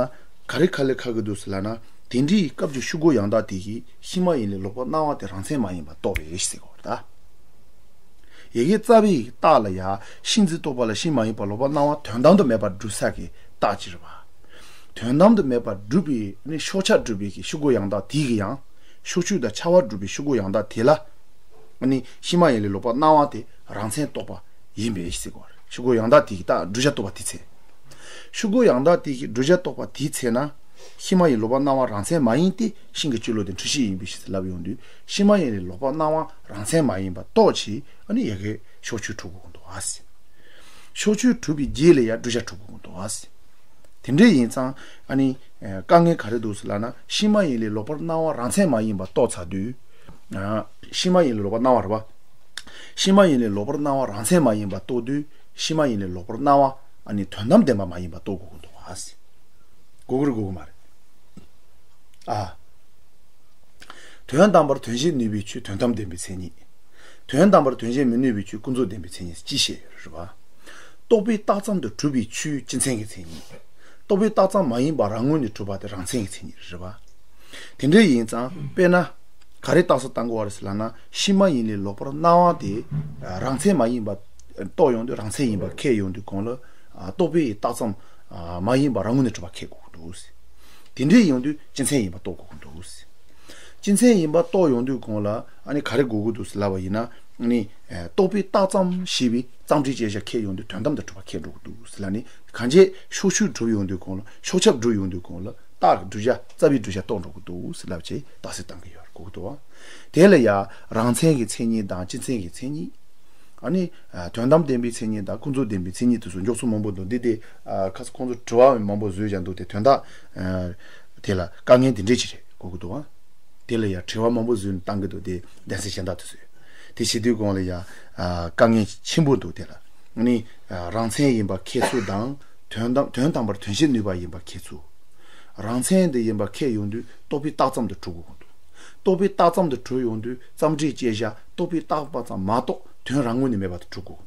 ག་རེ་ག་ལེ་ཁ་གི་འདུག་ཟེར་ལབ་ན། དེ་འདྲའི་སྐབས་ཀྱི་ཤུ་གུ་ཡང་དག་དེ་གིས་ཕྱི་མ་ཡིན་ལས་ལོག་པར་སྣང་བ་དེ་རང་མཚན་མ་ཡིན་པ་རྟོགས་པའི་ཞེས་ཟེར་གི་བ་ད། ཡ་གི་རྩ་བའི་རྟགས་ལ་ཡ་ཕྱིན་ཅི་ལོག་པ་ལ་ཕྱིན་མ་ཡིན་པ་ལོག་པར་སྣང་བ་དོན་དམ་དུ་མེད་པར་སྒྲུབ་ས་གི་རྟགས་ཅིག་རེད་བ། དོན་དམ་དུ་མེད་པར་སྒྲུབ་པའི་ནི་ཕྱོགས་ཆ་སྒྲུབ་པའི་གི་ཤུ་གུ་ཡང་དག་དེ་གི་ཡང་། ཕྱོགས་ཆོས་དང་ཁྱབ་པ་སྒྲུབ་པའི་ཤུ་གུ་ཡང་དག་དེ་ལ། ནི་ཕྱི་མ་ཡིན་ལས་ལོག་པར་སྣང་བ་དེ་རང་མཚན་རྟོགས་པ་ཡིན་པའི་ཞེས་ཟེར་གི་བ། ཤུ་གུ་ཡང་དག་དེ་གི་རྟགས་བསྒྲུབ་བྱ་རྟོགས་པ་དེའི་ཚེ། ཤུ་གུ་ཡང་དག་དེ་གི་བསྒྲུབ་བྱ་རྟོགས་པ་དེའི་ཚེ་ན། ཕྱི་མ་ཡིན་ལོག་པར་སྣང་བ་རང་མཚན་མ་ཡིན་ཏེ་ཕྱིན་གྱི་ཆོས་ལོག་དེ་འཁྲུལ་ཤེས་ཡིན་པའི་ཕྱིར་ལབ་ཡོང་དུས་ཕྱི་མ་ཡིན་ལས་ལོག་པར་སྣང་བ་རང་མཚན་མ་ཡིན་པ་རྟོགས་ཆེ་ཨ་ནི་ཡ་གི་ཕྱོགས་ཆོས་གྲུབ་དགོས་འདུག་ཨ་ཟེར། ཕྱོགས་ཆོས་གྲུབ་པའི་རྗེས་ལ་ཡང་བསྒྲུབ་བྱ་གྲུབ་དགོས་འདུག་ཨ་ཟེར། དེ་འདྲ་ཡིན་ཙང་ཨ་ནི་དཀའ་ངལ་ག་རེ་འདུག་ཟེར་ལབ་ན་ཕྱི་མ་ཡིན་ལས་ལོག་པར་སྣང་བ་རང་མཚན་མ་ཡིན་པ་རྟོགས་ཚར་དུས། ཕྱི་མ་ཡིན་ལས་ལོག་པར་སྣང་བ་རེད་བ། ཕྱི་མ་ཡིན་ལས་ལོག་པར་སྣང་བ་རང་མཚན་མ་ཡིན་པ་རྟོགས་དུས་ཕྱི་མ་ཡིན་ལས་ལོག་པར་སྣང་བ་ཨ་ནི་དོན་དམ་བདེན་པ་མ་ཡིན་པ་རྟོགས་དགོས་ཀྱི་འདུག་ཨ་ཟེར། དགོས་ཀྱི་རེད་དགོས་ཀྱི་མ་རེད། ཨ། དོན་དམ་པར་དོན་བྱེད་ནུས་པའི་ཆོས་དོན་དམ་བདེན་པའི་མཚན་ཉིད། དོན་དམ་པར་དོན་བྱེད་མི་ནུས་པའི་ཆོས་ཀུན་རྫོབ་བདེན་པའི་མཚན་ཉིད་ཅེས་བཤད་ཡོད་རེད་བ། རྟོག་པས་བཏགས་ཙམ་དུ་གྲུབ་པའི་ཆོས་སྤྱི་མཚན་གྱི་མཚན་ཉིད། རྟོག་པས་བཏགས་ཙམ་མ་ཡིན་པ་རང་ངོས་ནས་གྲུབ་པ་དེ་རང་མཚན་གྱི་མཚན་ཉིད་རེད་བ། དེ་འདྲ་ཡིན་ཙང་དཔེར་ན། ག་རེ་རྟགས་གསལ་བཏང་དགོས་པ་རེད་ཟེར་ལབ་ན་ཕྱི་མ་ཡིན་ལས་ལོག་པར་སྣང་བ་དེ་རང་མཚན་མ་ཡིན་པ་རྟོགས་ཡོང་དུས་རང་མཚན་ཡིན་པ་ཁས་ཡོང་དུས་གོང་ལ་རྟོག་པས་བཏགས་ཙམ་མ་ཡིན་པ་རང་ངོས་ནས་གྲུབ་པ་ཁས་དགོས་ཀྱི་འདུག་ཟེར། དེ་འདྲ་ཡོང་དུས་སྤྱི་མཚན་ཡིན་པ་རྟོགས་དགོས་ཀྱི་འདུག་ཟེར། སྤྱི་མཚན་ཡིན་པ་རྟོགས་ཡོང་དུས་གོང་ལ་ཨ་ནི་ག་རེ་དགོས་ཀྱི་འདུག་ཟེར་ལབ་པ་ཡིན་ན་ཨ་ནི་རྟོག་པས་བཏགས་ཙམ་ཞེས་པའི་ཙམ་སྒྲས་བཅད་བྱ་ཁས་ཡོང་དུས་དོན་དམ་དུ་གྲུབ་པ་ཁས་འགྲོ་གི་འདུག་ཟེར་ལབ་ནས་གང་བྱས་ཕྱོགས་ཆོས་གྲུབ་ཡོང་དུས་གོང་ལ་ཕྱོགས་ཁྱབ་གྲུབ་ཡོང་དུས་གོང་ལ་རྟགས་ཀྱི་བསྒྲུབ་བྱ་རྩ་བའི་བསྒྲུབ་བྱ་རྟོགས་འགྲོ་གི་འདུག་ཟེར་ལབ་བྱས་རྟགས་གསལ་བཏང་གི་ཡོད་རེད་གོ་གི་འདུག་བ། དེ་ལ་ཡང་རང་མཚན་གྱི་མཚན་ཉིད་དང་སྤྱི་མཚན་གྱི་མཚན་ཉིད། ཨ་ནི་དོན་དམ་བདེན་པའི་མཚན་ཉིད་དང་ཀུན་རྫོབ་བདེན་པའི་མཚན་ཉིད་དུ་སོགས་མགྱོགས་ཚོད་མང་པོ་འདུག་འདི་དེ་ཁ་སང་ཁོང་ཚོ་དྲི་བ་མང་པོ་བཟོས་ཀྱང་འདུག་དེ་དོན་དག་དེ་ལ་དཀའ་ངལ་འདི་འདྲས་ཅིག་རེད་གོ་གི་འདུག་བ། དེ་ལ་ཡང་དྲི་བ་མང་པོ་བཟོས་ནས་བཏང་གི་འདུག་དེ་གདན་སའི་གཞན་དག་དུ་བཟོས། དེ་བྱེད་དུས་གོང་ལ་ཡང་དཀའ་ངལ་ཆེན་པོ་འདུག་དེ་ལ་ནི་རང་མཚན་ཡིན་པ་ཁས་ཚུལ་དང་དོན་དམ་དོན་དམ་པར་དོན་བྱེད་ནུས་པ་ཡིན་པ་ཁས་ཚུལ། རང་མཚན་འདི་ཡིན་པ་ཁས་ཡོང་དུས་རྟོག་པས་བཏགས་ཙམ་དུ་གྲུབ་དགོས་ཀྱི་འདུག་རྟོག་པས་བཏགས་ཙམ་དུ་གྲུབ་ཡོང་དུས་ཙམ་སྒྲས་བཅད་བྱ་རྟོག་པས་བཏགས་པ་ཙམ་མ་གཏོགས་དོན་རང་ངོས་ནས་མེད་པ་དུ་གྲུབ་དགོས་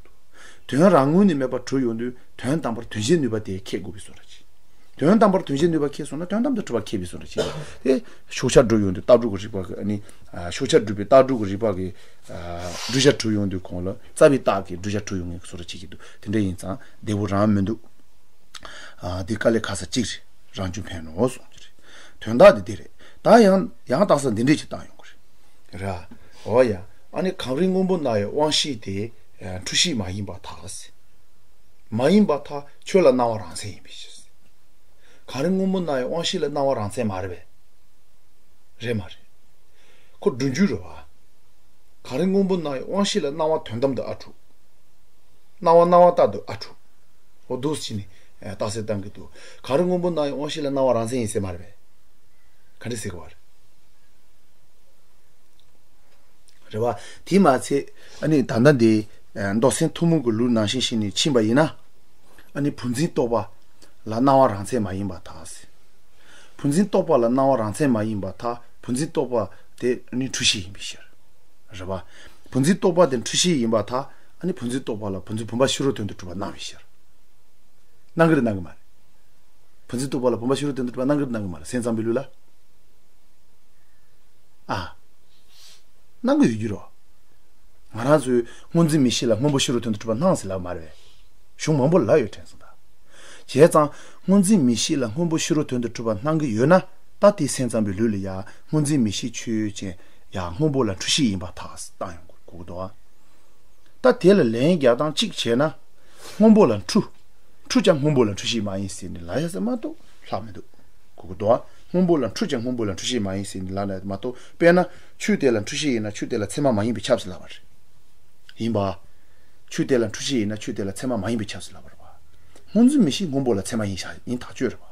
ཀྱི་འདུག་དོན་རང་ངོས་ནས་མེད་པར་གྲུབ་ཡོང་དུས་དོན་དམ་པར་དོན་བྱེད་ནུས་པ་དེ་ཁས་དགོས་པའི་བཟོ་འདྲ་ཅིག་དོན་དམ་པར་དོན་བྱེད་ནུས་པ་ཁས་སོང་ན་དོན་དམ་དུ་གྲུབ་པ་ཁས་པའི་བཟོ་འདྲ་ཅིག་དེ་ཕྱོགས་ཆ་གྲུབ་ཡོང་དུས་རྟགས་དྲུག་གི་རིགས་པ་གི་ནི་ཕྱོགས་ཆ་གྲུབ་པའི་རྟགས་དྲུག་གི་རིགས་པ་གི་བསྒྲུབ་བྱ་གྲུབ་ཡོང་དུས་གོང་ལ་རྩ་བའི་རྟགས་ཀྱི་བསྒྲུབ་བྱ་གྲུབ་ཡོང་ངེས་ཀྱི་བཟོ་འདྲ་ཅིག་གི་འདུག་དེ་འདྲ་ཡིན་ཙང་བདེ་པོ་རང་མི་འདུག་ཨ། འདི་དཀའ་ལས་ཁག་ས་གཅིག་རེད། རང་བྱུང་ཕན་ནོ་གསུངས་ཀྱི་རེད། དོན་དག་འདི་འདི་རེད། ད་ཡང་ཡང་རྟགས་གསལ་འདི་འདྲས་ཅིག་བཏང་ཡོང་གི་རེད། ར། འོ་ཡ། ཨ་ནི་གངས་རི་སྔོན་པོ་ན་ཡི་དབང་ཤེས་དེ་འཁྲུལ་ཤེས་མ་ཡིན་པར་ཐལ། མ་ཡིན་པར་ཐལ་ཁྱོད་ལ་སྣང་བ་རང་མཚན་ཡིན་པའི་ཕྱིར། གངས་རི་སྔོན་པོ་ན་ཡི་དབང་ཤེས་ལ་སྣང་བ་རང་མཚན་མ་རེད་པས། རེད་མ་རེད། ཁོ་སྒྲུབ་རྒྱུ་རེད་བ། གངས་རི་སྔོན་པོ་ན་ཡི་དབང་ཤེས་ལ་སྣང་བ་དོན་དམ་དུ་ཨ་གྲུབ། སྣང་བ་སྣང་བ་ལྟར་དུ་ཨ་གྲུབ། འོ་འདུག་སེ་བྱས་ནས་རྟགས་གསལ་བཏང་གི་འདུག་གངས་རི་སྔོན་པོ་ན་ཡི་དབང་ཤེས་ལ་སྣང་བ་རང་མཚན་ཡིན་ཟེར་མ་རེད་པས། ག་འདྲ་ཟེར་གི་བ་རེད། རེད་བ། དེས་མ་ཚད་ཨ་ནི་ད་ལྟ་འདི་མདོ་སེམས་ཐུན་མོང་གི་ལུགས་ནང་བཞིན་བྱས་ནས་ཕྱིན་པ་ཡིན་ན། ཨ་ནི་བུ་འཛིན་རྟོག་པ་ལ་སྣང་བ་རང་མཚན་མ་ཡིན་པར་ཐལ། བུ་འཛིན་རྟོག་པ་ལ་སྣང་བ་རང་མཚན་མ་ཡིན་པར་ཐལ། བུ་འཛིན་རྟོག་པ་དེ་ནི་འཁྲུལ་ཤེས་ཡིན་པའི་ཕྱིར། རེད་བ། བུ་འཛིན་རྟོག་པ་དེ་འཁྲུལ་ཤེས་ཡིན་པར་ཐལ། ཨ་ནི་བུ་འཛིན་རྟོག་པ་ལ་བུ་འཛིན་བུམ་པ་ཕྱི་རོལ་དོན་དུ་གྲུབ་པ་སྣང་བའི་ཕྱིར། སྣང་གི་རེད་སྣང་གི་མ་རེད། བུ་འཛིན་རྟོག་པ་ལ་བུམ་པ་ཕྱི་རོལ་དོན་དུ་གྲུབ་པ་སྣང་གི་རེད་སྣང་གི་མ་རེད་སེམས་ཙམ་པའི་ལུགས་ལ། ཨ། སྣང་གི་ཡོད་རྒྱུ་རོ། ང་རང་ཚོས་སྔོ་འཛིན་མིག་ཤེས་ལ་སྔོན་པོ་ཕྱི་རོལ་དོན་དུ་གྲུབ་པ་སྣང་ཟེར་ལབ་མ་རེད། གཞུང་མང་པོ་ལ་ཡོད་དྲན་སོང་ད། བྱས་ཙང་སྔོ་འཛིན་མིག་ཤེས་ལ་སྔོན་པོ་ཕྱི་རོལ་དོན་དུ་གྲུབ་པ་སྣང་གི་ཡོད་ན་ད་དེའི་སེམས་ཙམ་པའི་ལུགས་ལ་ཡང་སྔོ་འཛིན་མིག་ཤེས་ཆོས་ཅན་ཡང་སྔོན་པོ་ལ་འཁྲུལ་ཤེས་ཡིན་པར་ཐལ་བཏང་ཡོང་དགོས་ཀྱི་འདུག་ཨ། ད་དེ་ལ་ལན་རྒྱག་སྟངས་གཅིག་བྱས་ན། སྔོན་པོ་ལ་འཁྲུལ། འཁྲུལ་ཀྱང་སྔོན་པོ་ལ་འཁྲུལ་ཤེས་མ་ཡིན་ཟེར་ནས་ལབ་ཡ་ཟེར་མ་གཏོགས་ལྷག་མི་འདུག་གོ་གི་འདུག་ཨ། སྔོན་པོ་ལ་འཁྲུལ་ཀྱང་སྔོན་པོ་ལ་འཁྲུལ་ཤེས་མ་ཡིན་ཟེར་ནས་ལབ་ན་མ་གཏོགས་དཔེར་ན་ཆོས་དེ་ལ་འཁྲུལ་ཤེས་ཡིན་ན་ཆོས་དེ་ལ་ཚད་མ་མ་ཡིན་པས་ཁྱབ་ཟེར་ལབ་པ་རེད། ཡིན་པ། ཆོས་དེ་ལ་འཁྲུལ་ཤེས་ཡིན་ན་ཆོས་དེ་ལ་ཚད་མ་མ་ཡིན་པས་ཁྱབ་ཟེར་ལབ་པ་རེད་པ། སྔོ་འཛིན་མིག་ཤེས་སྔོན་པོ་ལ་ཚད་མ་ཡིན་ཤག་ཡིན་ཐག་ཆོད་རེད་པ།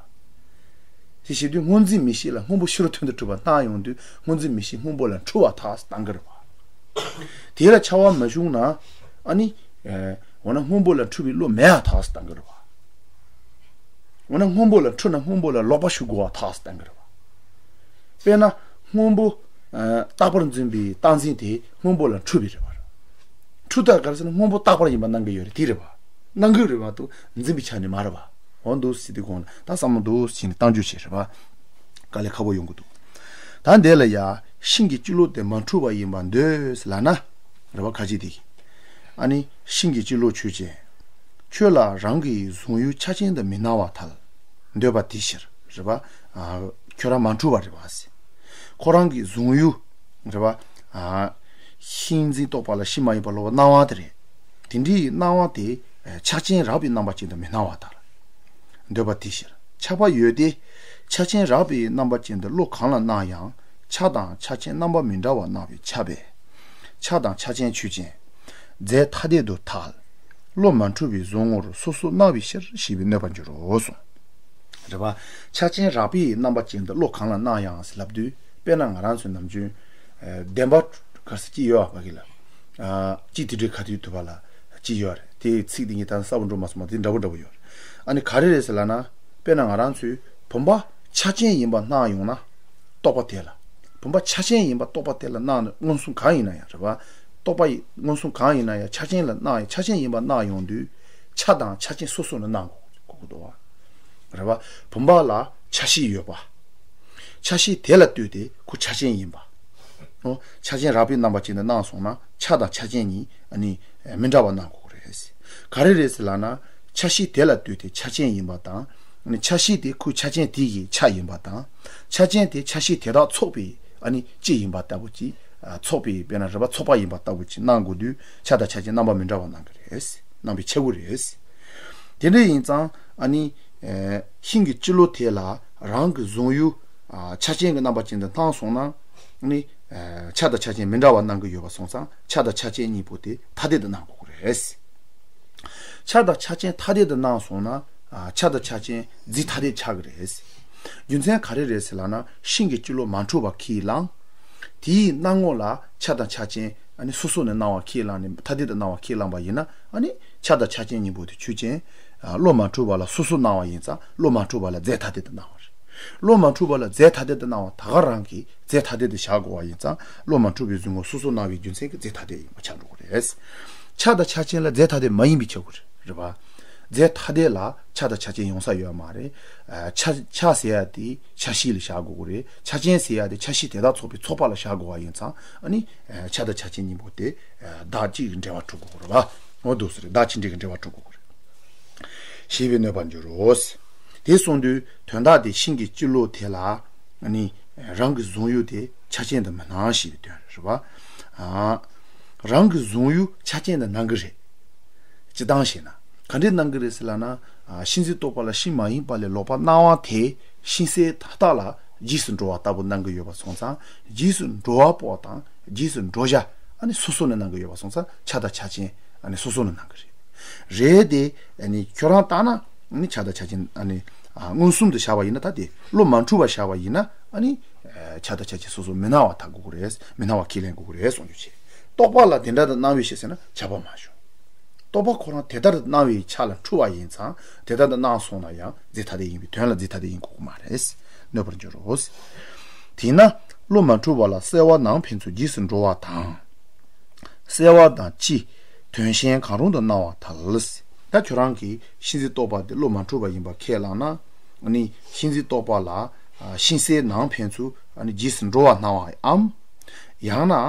དེ་བྱེད་དུས་སྔོ་འཛིན་མིག་ཤེས་ལ་སྔོན་པོ་ཕྱི་རོལ་དོན་དུ་གྲུབ་པ་སྣང་ཡོང་དུས་སྔོ་འཛིན་མིག་ཤེས་སྔོན་པོ་ལ་འཁྲུལ་བ་ཐག་བཏང་གི་རེད་བ། དེ་ལ་འཆར་བ་མ་བྱུང་ན་ཨ་ནི། འོ་ན་སྔོན་པོ་ལ་འཁྲུལ་བའི་བློ་མེད་པ་ཐག་བཏང་གི་རེད་བ། འོ་ན་སྔོན་པོ་ལ་འཁྲུལ་ན་སྔོན་པོ་ལ་ལོག་པ་ཞུགས་དགོས་པ་ཐག་བཏང་གི་རེད་བ། དཔེར་ན་སྔོན་པོ། རྟག་པར་འཛིན་པའི་རྟག་འཛིན་དེ་སྔོན་པོ་ལ་འཁྲུལ་བའི་རེད་བ། འཁྲུལ་རྟགས་ག་རེ་ཟེར་ན་སྔོན་པོ་རྟག་པར་ཡིན་པ་སྣང་གི་ཡོད་རེད་དེ་རེད་བ། སྣང་གི་རེད་བ་དུ་འཛིན་པའི་ཆ་ནས་མ་རེད་བ། འོ་འདུག་སེ་དེ་གོང་ལ་ད་བསམ་བློ་འདུག་སེ་བྱས་ནས་བཏང་རྒྱུ་བྱེད་རེད་བ། དཀའ་ལས་ཁག་པོ་ཡོང་གི་འདུག་ད་འདི་ལ་ཡ་ཤིང་གི་སྤྱི་བློ་དེ་མ་འཁྲུལ་བ་ཡིན་པར་འདོད་ལབ་ན། རེད་བ་ཁ་ཅིག་དེ། ཨ་ནི་ཤིང་གི་སྤྱི་བློ་ཆོས་ཅན། ཁྱོད་ལ་རང་གི་གཟུང་ཡུལ་ཆ་ཅན་དུ་མི་སྣང་བར་ཐལ། འདོད་པ་དེའི་ཕྱིར། རེད་བ། ཨ། ཁྱོད་རང་མ་འཁྲུལ་བ་རེད་བ་ཟེར། ཁོ་རང་གི་གཟུང་ཡུལ། རེད་བ། ཨ། ཤིང་འཛིན་རྟོག་པ་ལ་ཤིང་མ་ཡིན་པ་ལོག་པ་སྣང་བ་དེ་རེད། དེ་འདྲའི་སྣང་བ་དེ་ཆ་ཅན་རགས་པའི་རྣམ་པ་ཅན་དུ་མི་སྣང་བར་ཐལ། འདོད་པ་དེའི་ཕྱིར། ཆགས་པ་ཡོད་དེ། ཆ་ཅན་རགས་པའི་རྣམ་པ་ཅན་དུ་བློ་གང་ལ་སྣང་ཡང་ཆ་དང་ཆ་ཅན་རྣམ་པ་མི་འདྲ་བར་སྣང་བས་ཁྱབ་པས། ཆ་དང་ཆ་ཅན་ཆོས་ཅན། རྫས་ཐ་དད་དུ་ཐལ། བློ་མ་འཁྲུལ་བའི་གཟུང་ངོར་སོ་སོར་སྣང་བའི་ཕྱིར་ཞེས་པས་གནོད་པར་འགྱུར་རོ་གསུངས། རེད་བ། ཆ་ཅན་རགས་པའི་རྣམ་པ་ཅན་དུ་བློ་གང་ལ་སྣང་ཡང་ཟེར་ལབ་དུས་དཔེར་ན་ང་རང་ཚོའི་ནམ་རྒྱུན། ཨ། བདེན་པ་ག་ཟེར་གྱི་ཡོད་པ་གི་ལ། ཨ། གཅིག་དེ་འདྲའི་ག་དུས་ཐུབ་པ་ལ་གཅིག་ཡོད་རེད་དེའི་ཚིག་དེ་ངས་ད་གསལ་པོ་འགྲོ་མ་སོང་བ་དེ་འདྲ་པོ་འདྲ་པོ་ཡོད་རེད། ཨ་ནི་ག་རེ་རེད་ཟེར་ལབ་ན། དཔེར་ན་ང་རང་ཚོས་བུམ་པ་ཆ་ཅན་ཡིན་པ་སྣང་ཡོང་ན། རྟོག་པ་དེ་ལ། བུམ་པ་ཆ་ཅན་ཡིན་པ་རྟོག་པ་དེ་ལ་སྣང་ནས་མངོན་སུམ་གང་ཡིན་ན་ཡང་རེད་བ། རྟོག་པ་ཡི་མངོན་སུམ་གང་ཡིན་ན་ཡང་ཆ་ཅན་ལ་སྣང་ཡང་ཆ་ཅན་ཡིན་པ་སྣང་ཡོང་དུས་ཆ་དང་ཆ་ཅན་སོ་སོ་ནས་སྣང་དགོས་ཀྱི་འདུག་བ། རེད་བ། བུམ་པ་ལ་ཆ་ཤས་ཡོད་པ། ཆ་ཤས་དེ་ལ་ལྟོས་ཏེ་ཁོ་ཆ་ཅན་ཡིན་པ། ཨོ། ཆ་ཅན་རགས་པའི་རྣམ་པ་ཅན་དུ་སྣང་སོང་ན་ཆ་དང་ཆ་ཅན་གཉིས་ཨ་ནི་མི་འདྲ་བ་སྣང་དགོས་རེད། ག་རེ་རེད་ཟེར་ལབ་ན། ཆ་ཤས་དེ་ལ་ལྟོས་ཏེ་ཆ་ཅན་ཡིན་པ་དང་། ཨ་ནི་ཆ་ཤས་དེ་ཁོའི་ཆ་ཅན་དེ་ཡི་ཆ་ཡིན་པ་དང་། ཆ་ཅན་དེ་ཆ་ཤས་དེ་དག་ཚོགས་པའི་ཨ་ནི་སྤྱི་ཡིན་པ་ལྟ་བུ་ཅིག་ཨ། ཚོགས་པའི་དཔེར་ན་རེད་བ་ཚོགས་པ་ཡིན་པ་ལྟ་བུ་ཅིག་སྣང་དགོས་དུས་ཆ་དང་ཆ་ཅན་རྣམ་པ་མི་འདྲ་བ་སྣང་གི་རེད། སྣང་བའི་ཆེ་བོ་རེད། དེ་འདྲ་ཡིན་ཙང་ཨ་ནི། ཨ། ཤིང་གི་སྤྱི་བློ་དེ་ལ་རང་གི་གཟུང་ཡུལ། ཨ། ཆ་ཅན་གྱི་རྣམ་པ་ཅན་དུ་སྣང་སོང་ན། ཨ་ནི། ཨ། ཆ་དང་ཆ་ཅན་མི་འདྲ་བ་སྣང་གི་ཡོད་པ་སོང་ཙང་ཆ་དང་ཆ་ཅན་གཉིས་པོ་དེ་ཐ་དད་དུ་སྣང་དགོས་ཀྱི་རེད། ཆ་དང་ཆ་ཅན་ཐ་དད་དུ་སྣང་སོང་ན། ཨ། ཆ་དང་ཆ་ཅན་རྫས་ཐ་དད་ཆགས་ཀྱི་རེད། རྒྱུ་མཚན་ག་རེ་རེད་ཟེར་ལབ་ན་ཤིང་གི་སྤྱི་བློ་མ་འཁྲུལ་བ་ཁས་བླངས། དེའི་སྣང་ངོ་ལ་ཆ་དང་ཆ་ཅན་ཨ་ནི་སོ་སོ་ནས་སྣང་བ་ཁས་བླངས་ནས་ཐ་དད་དུ་སྣང་བ་ཁས་བླངས་པ་ཡིན་ན་ཨ་ནི་ཆ་དང་ཆ་ཅན་གཉིས་པོ་དེ་ཆོས་ཅན། ཨ། བློ་མ་འཁྲུལ་བ་ལ་སོ་སོ་སྣང་བ་ཡིན་ཙང་བློ་མ་འཁྲུལ་བ་ལ་རྫས་ཐ་དད་དུ་སྣང་བ་རེད། བློ་མ་འཁྲུལ་བ་ལ་རྫས་ཐ་དད་དུ་སྣང་བ་ད་ག་རང་གིས་རྫས་ཐ་དད་དུ་བཞག་དགོས་པ་ཡིན་ཙང་བློ་མ་འཁྲུལ་བའི་གཟུང་ངོ་སོ་སོ་སྣང་བའི་རྒྱུ་མཚན་གྱིས་རྫས་ཐ་དད་ཡིན་པ་ཆགས་འགྲོ་གི་རེད། ཆ་དང་ཆ་ཅན་ལ་རྫས་ཐ་དད་མ་ཡིན་པའི་ཆ་དགོས་རེད་བ། རྫས་ཐ་དད་ལ་ཆ་དང་ཆ་ཅན་ཡོང་ས་ཡོད་མ་རེད། ཨ། ཆ་ཆ་ཟེར་ཡ་དེ་ཆ་ཤས་ལ་བཞག་དགོས་ཀྱི་རེད། ཆ་ཅན་ཟེར་ཡ་དེ་ཆ་ཤས་དེ་དག་ཚོགས་པའི་ཚོགས་པ་ལ་བཞག་དགོས་པ་ཡིན་ཙང་ཨ་ནི། ཨ། ཆ་དང་ཆ་ཅན་གཉིས་པོ་དེ། ཨ། བདག་གཅིག་གི་འབྲེལ་བ་གྲུབ་དགོས་ཀྱི་རེད་བ། འོ་འདུག་ཟེར་བདག་གཅིག་འབྲེལ་གྱི་འབྲེལ་བ་གྲུབ་དགོས་ཀྱི་རེད། ཞེས་པས་གནོད་པར་འགྱུར་རོ། དེ་གསུངས་དུས་དོན་དག་དེ་ཤིང་གི་སྤྱི་བློ་དེ་ལ་ཨ་ནི། རང་གི་གཟུང་ཡུལ་དེ་ཆ་ཅན་དུ་མི་སྣང་ཞེས་པའི་དོན་རེད་བ། ཨ། རང་གི་གཟུང་ཡུལ་ཆ་ཅན་དུ་སྣང་གི་རེད། སྤྱིར་བཏང་བཤད་ན། ག་འདྲས་སྣང་གི་རེད་ཟེར་ལབ་ན། ཨ། ཤིང་འཛིན་རྟོག་པ་ལ་ཤིང་མ་ཡིན་པ་ལས་ལོག་པར་སྣང་བ་དེ་ཤིང་གསལ་མཐའ་དག་ལ་རྗེས་སུ་འགྲོ་བ་ལྟ་བུ་སྣང་གི་ཡོད་པ་སོང་ཙང་རྗེས་སུ་འགྲོ་བ་པོ་དང་རྗེས་སུ་འགྲོ་བྱ་ཨ་ནི་སོ་སོ་ནས་སྣང་གི་ཡོད་པ་སོང་ཙང་ཆ་དང་ཆ་ཅན་ཨ་ནི་སོ་སོ་ནས་སྣང་གི་རེད། རེད་དེ་ཨ་ནི་ཁྱོད་རང་ལྟ་ན་ཨ་ནི་ཆ་དང་ཆ་ཅན་ཨ་ནི་ཨ་མངོན་སུམ་དུ་བཞག་པ་ཡིན་ན་ད་དེ་བློ་མ་འཁྲུལ་བ་བཞག་པ་ཡིན་ན་ཨ་ནི་ཨ་ཆ་དང་ཆ་ཅན་སོ་སོ་མི་སྣང་བ་ལྟ་དགོས་ཀྱི་རེད། མི་སྣང་བ་ཁས་ལེན་དགོས་ཀྱི་རེད་གསུང་རྒྱུ་བྱས། རྟོག་པ་ལ་དེ་འདྲ་དུ་སྣང་བའི་ཕྱིར་ཟེར་ན་ཁྱབ་པ་མ་བྱུང་། རྟོག་པ་ཁོ་རང་དེ་ལྟར་དུ་སྣང་བའི་ཆ་ལ་འཁྲུལ་བ་ཡིན་ཙང་དེ་ལྟར་དུ་སྣང་སོང་ན་ཡང་རྫས་ཐ་དད་ཡིན་པའི་དོན་ལ་རྫས་ཐ་དད་ཡིན་དགོས་ཀྱི་མ་རེད། གནོད་པར་འགྱུར་རོ། དེས་ན་བློ་མ་འཁྲུལ་བ་ལ་གསལ་བ་ནང་ཕན་ཚུན་རྗེས་སུ་འགྲོ་བ་དང་། གསལ་བ་དང་སྤྱི་དོན་གཞན་གང་རུང་དུ་སྣང་བར་ཐལ། ད་ཁྱོད་རང་གིས་ཤིང་འཛིན་རྟོག་པ་དེ་བློ་མ་འཁྲུལ་བ་ཡིན་པ་ཁས་བླངས་ན། ཨ་ནི་ཤིང་འཛིན་རྟོག་པ་ལ་ཨ་ཤིང་གསལ་ནང་ཕན་ཚུན་ཨ་ནི་རྗེས་སུ་འགྲོ་བ་སྣང་བའམ། ཡང་ན་ཨ་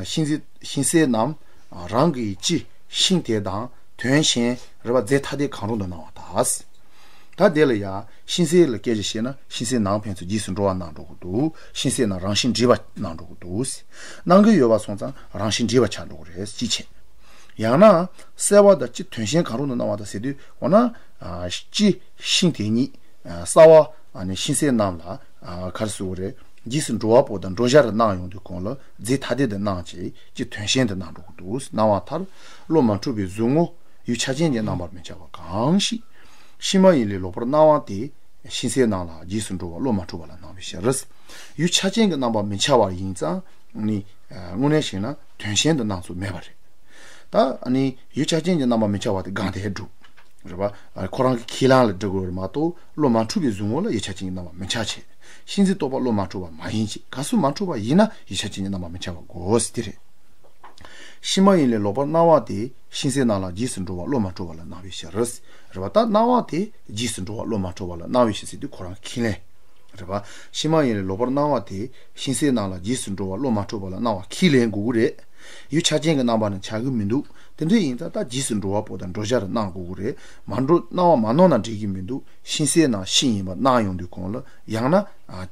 ཤིང་འཛིན་ཤིང་གསལ་རྣམས་ཨ་རང་གི་སྤྱི་ཤིང་དེ་དང་དོན་གཞན་རེད་བ་རྫས་ཐ་དད་གང་རུང་དུ་སྣང་བར་ཐལ། ད་དེ་ལ་ཡང་ཤིང་གསལ་ལ་སྐད་ཆ་བཤད་ན་ཤིང་གསལ་ནང་ཕན་ཚུན་རྗེས་སུ་འགྲོ་བ་སྣང་འགྲོ་གི་འདུག་ཤིང་གསལ་ནང་རང་བཞིན་འདྲེས་པ་སྣང་འགྲོ་གི་འདུག་སྣང་གི་ཡོད་པ་སོང་ཙང་རང་བཞིན་འདྲེས་པ་ཆགས་འགྲོ་གི་རེད། སྤྱི་བྱས། ཡང་ན་གསལ་བ་དང་སྤྱི་དོན་གཞན་གང་རུང་དུ་སྣང་བ་དང་ཟེར་དུས་འོ་ན་ཨ་སྤྱི་ཤིང་དེ་ཉིད་ཨ་གསལ་བ་ཨ་ནི་ཤིང་གསལ་རྣམས་ལ་ཨ་ག་རེ་ཟེར་དགོས་རེད། རྗེས་སུ་འགྲོ་བ་པོ་དང་འགྲོ་བྱ་རུ་སྣང་ཡོང་དུས་གོང་ལ་རྫས་ཐ་དད་དུ་སྣང་བྱས་སྤྱི་དོན་གཞན་དུ་སྣང་འགྲོ་གི་འདུག་སྣང་བ་མཐར་བློ་མ་འཁྲུལ་བའི་གཟུགས་ངོ་ཡུལ་ཆ་ཅན་གྱི་རྣམ་པར་མི་འཆར་བ་གང་ཞིག་ཤིང་མ་ཡིན་ལས་ལོག་པར་སྣང་བ་དེ་ ཤིང་གསལ་རྣམས་ལ་རྗེས་སུ་འགྲོ་བ་བློ་མ་འཁྲུགས་པ་ལ་སྣང་བའི་ཕྱིར། ཡུལ་ཆ་ཅན་གྱི་རྣམ་པར་མི་འཆར་བ་ཡིན་ཙང་ནི། དངོས་གནས་བྱས་ན་དོན་གཞན་དུ་སྣང་ཚུལ་མེད་པ་རེད། ད་ནི་ཡུལ་ཆ་ཅན་གྱི་རྣམ་པར་མི་འཆར་བ་དེ་གང་དེ་སྒྲུབ། རེད་པ། ཁོ་རང་གི་ཁས་བླངས་ལ་འགྲོ་དགོས་རེད་མ་གཏོགས་བློ་མ་འཁྲུགས་པའི་གཟུགས་ངོ་ལ་ཡུལ་ཆ་ཅན་གྱི་རྣམ་པར་མི་འཆར་བྱེད། ཤིང་གསལ་རྟོགས་པ་བློ་མ་འཁྲུགས་པ་མ་ཡིན་ཅིག་ག་སུ་མ་འཁྲུགས་པ་ཡིན་ན་ཡུལ་ཆ་ཅན་གྱི་རྣམ་པར་མི་འཆར་བ་དགོས་ཟེར་དེ་རེད། ཕྱི་མ་ཡིན་ལས་ལོག་པར་སྣང་བ་དེ་ཤིང་གསལ་རྣམས་ལ་རྗེས་སུ་འགྲོ་བ་བློ་མ་འཁྲུགས་པ་ལ་སྣང་བའི་ཕྱིར། རེད་པ། ད་སྣང་བ་དེ་རྗེས་སུ་འགྲོ་བ་བློ་མ་འཁྲུགས་པ་ལ་སྣང་བའི་ཕྱིར་ཟེར་དུས་ཁོ་རང་ཁས་ལེན། རེད་པ། ཕྱི་མ་ཡིན་ལས་ལོག་པར་སྣང་བ་དེ་ཤིང་གསལ་རྣམས་ལ་རྗེས་སུ་འགྲོ་བ་བློ་མ་འཁྲུགས་པ་ལ་སྣང་བ་ཁས་ལེན་དགོས་ཀྱི་རེད། ཡུལ་ཆ་ཅན་གྱི་རྣམ་པ་ནི་འཆར་གྱི་མི་འདུག་དེ་འདྲ་ཡིན་ཙང་ད་རྗེས་སུ་འགྲོ་བ་པོ་དང་འགྲོ་བྱ་རུ་སྣང་དགོས་ཀྱི་རེད། མ་འགྲོ་སྣང་བ་མ་སྣང་ན་འགྲིག་གི་མི་འདུག་ཤིང་གསལ་རྣམས་ཤིང་ཡིན་པར་སྣང་ཡོང་དུས་གོང་ལ་ཡང་ན་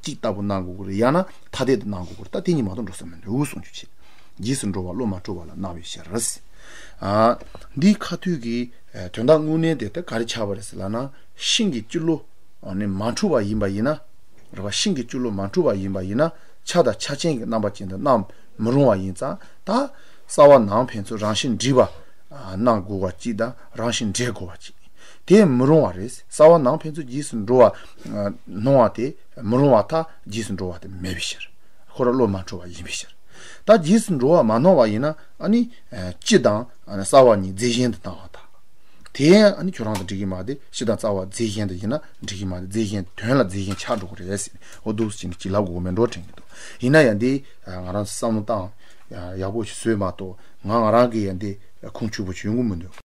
གཅིག་ལྟ་བུ་སྣང་དགོས་ཀྱི་རེད། ཡང་ན་ཐ་དད་དུ་སྣང་དགོས་ཀྱི་རེད། ད་དེ་གཉིས་མ་གཏོགས་འགྲོ་ས་མི་འདུག་གསུང་རྒྱུ་བྱེད། རྗེས་སུ་འགྲོ་བ་བློ་མ་འཁྲུགས་པ་ལ་སྣང་བའི་ཕྱིར། འདིའི་ཁ་ཐུག་གི་དོན་དག་དངོས་གནས་དེ་ད་ག་རེ་ཆགས་པ་རེད་ཟེར་ལབ་ན། ཤིང་གི་སྤྱི་བློ་ནི་མ་འཁྲུགས་པ་ཡིན་པ་ཡིན་ན། རེད་པ། ཤིང་གི་སྤྱི་བློ་མ་འཁྲུགས་པ་ཡིན་པ་ཡིན་ན་ཆ་དང་ཆ་ཅན་གྱི་རྣམ་པ་ཅན་དུ་སྣང་མི་རུང་བ་ཡིན་ཙང་། ད་རྩ་བ་ནང་ཕན་ཚུན་རང་བཞིན་འདྲེས་པ་སྣང་དགོས་པ་གཅིག་དང་རང་བཞིན་འདྲེས་དགོས་པ་གཅིག་དེ་མི་རུང་བ་རེད། རྩ་བ་ནང་ཕན་ཚུན་རྗེས་སུ་འགྲོ་བ་སྣང་བ་དེ་མི་རུང་བ་ད་རྗེས་སུ་འགྲོ་བ་དེ་མེད་པའི་ཕྱིར། ཁོ་རང་བློ་མ་འཁྲུགས་པ་ཡིན་པའི་ཕྱིར། ད་རྗེས་སུ་འགྲོ་བ་མ་སྣང་བ་ཡིན་ན་ཨ་ནི་སྤྱི་དང་རྩ་བ་གཉིས་རྫས་གཞན་དུ་སྣང་བ་དང་། དེ་ཡང་ཨ་ནི་ཁྱོད་རང་དང་འགྲིག་གི་མ་རེད། སྤྱི་དང་རྩ་བ་རྫས་གཞན་དུ་ཡིན་ན་འགྲིག་གི་མ་རེད། རྫས་གཞན་དོན་ལ་རྫས་གཞན་ཆགས་འགྲོ་གི་རེད་ཟེར། འོ་འདུག་སེ་བྱས་ནས་ཅིག་ལབ་དགོས་མེད་འགྲོ་དྲན་གྱི་འདུག་ཡིན་ན་ཡང་འདི་ང་རང་བསམ་བློ་བཏང་ཡག་པོ་ཞིག་བཟོས་མ་གཏོགས་ང་ང་རང་གི་ཡང་འདི་ཁུངས་འཁྱོལ་པོ་ཞིག་ཡོང་གི་མི་འདུག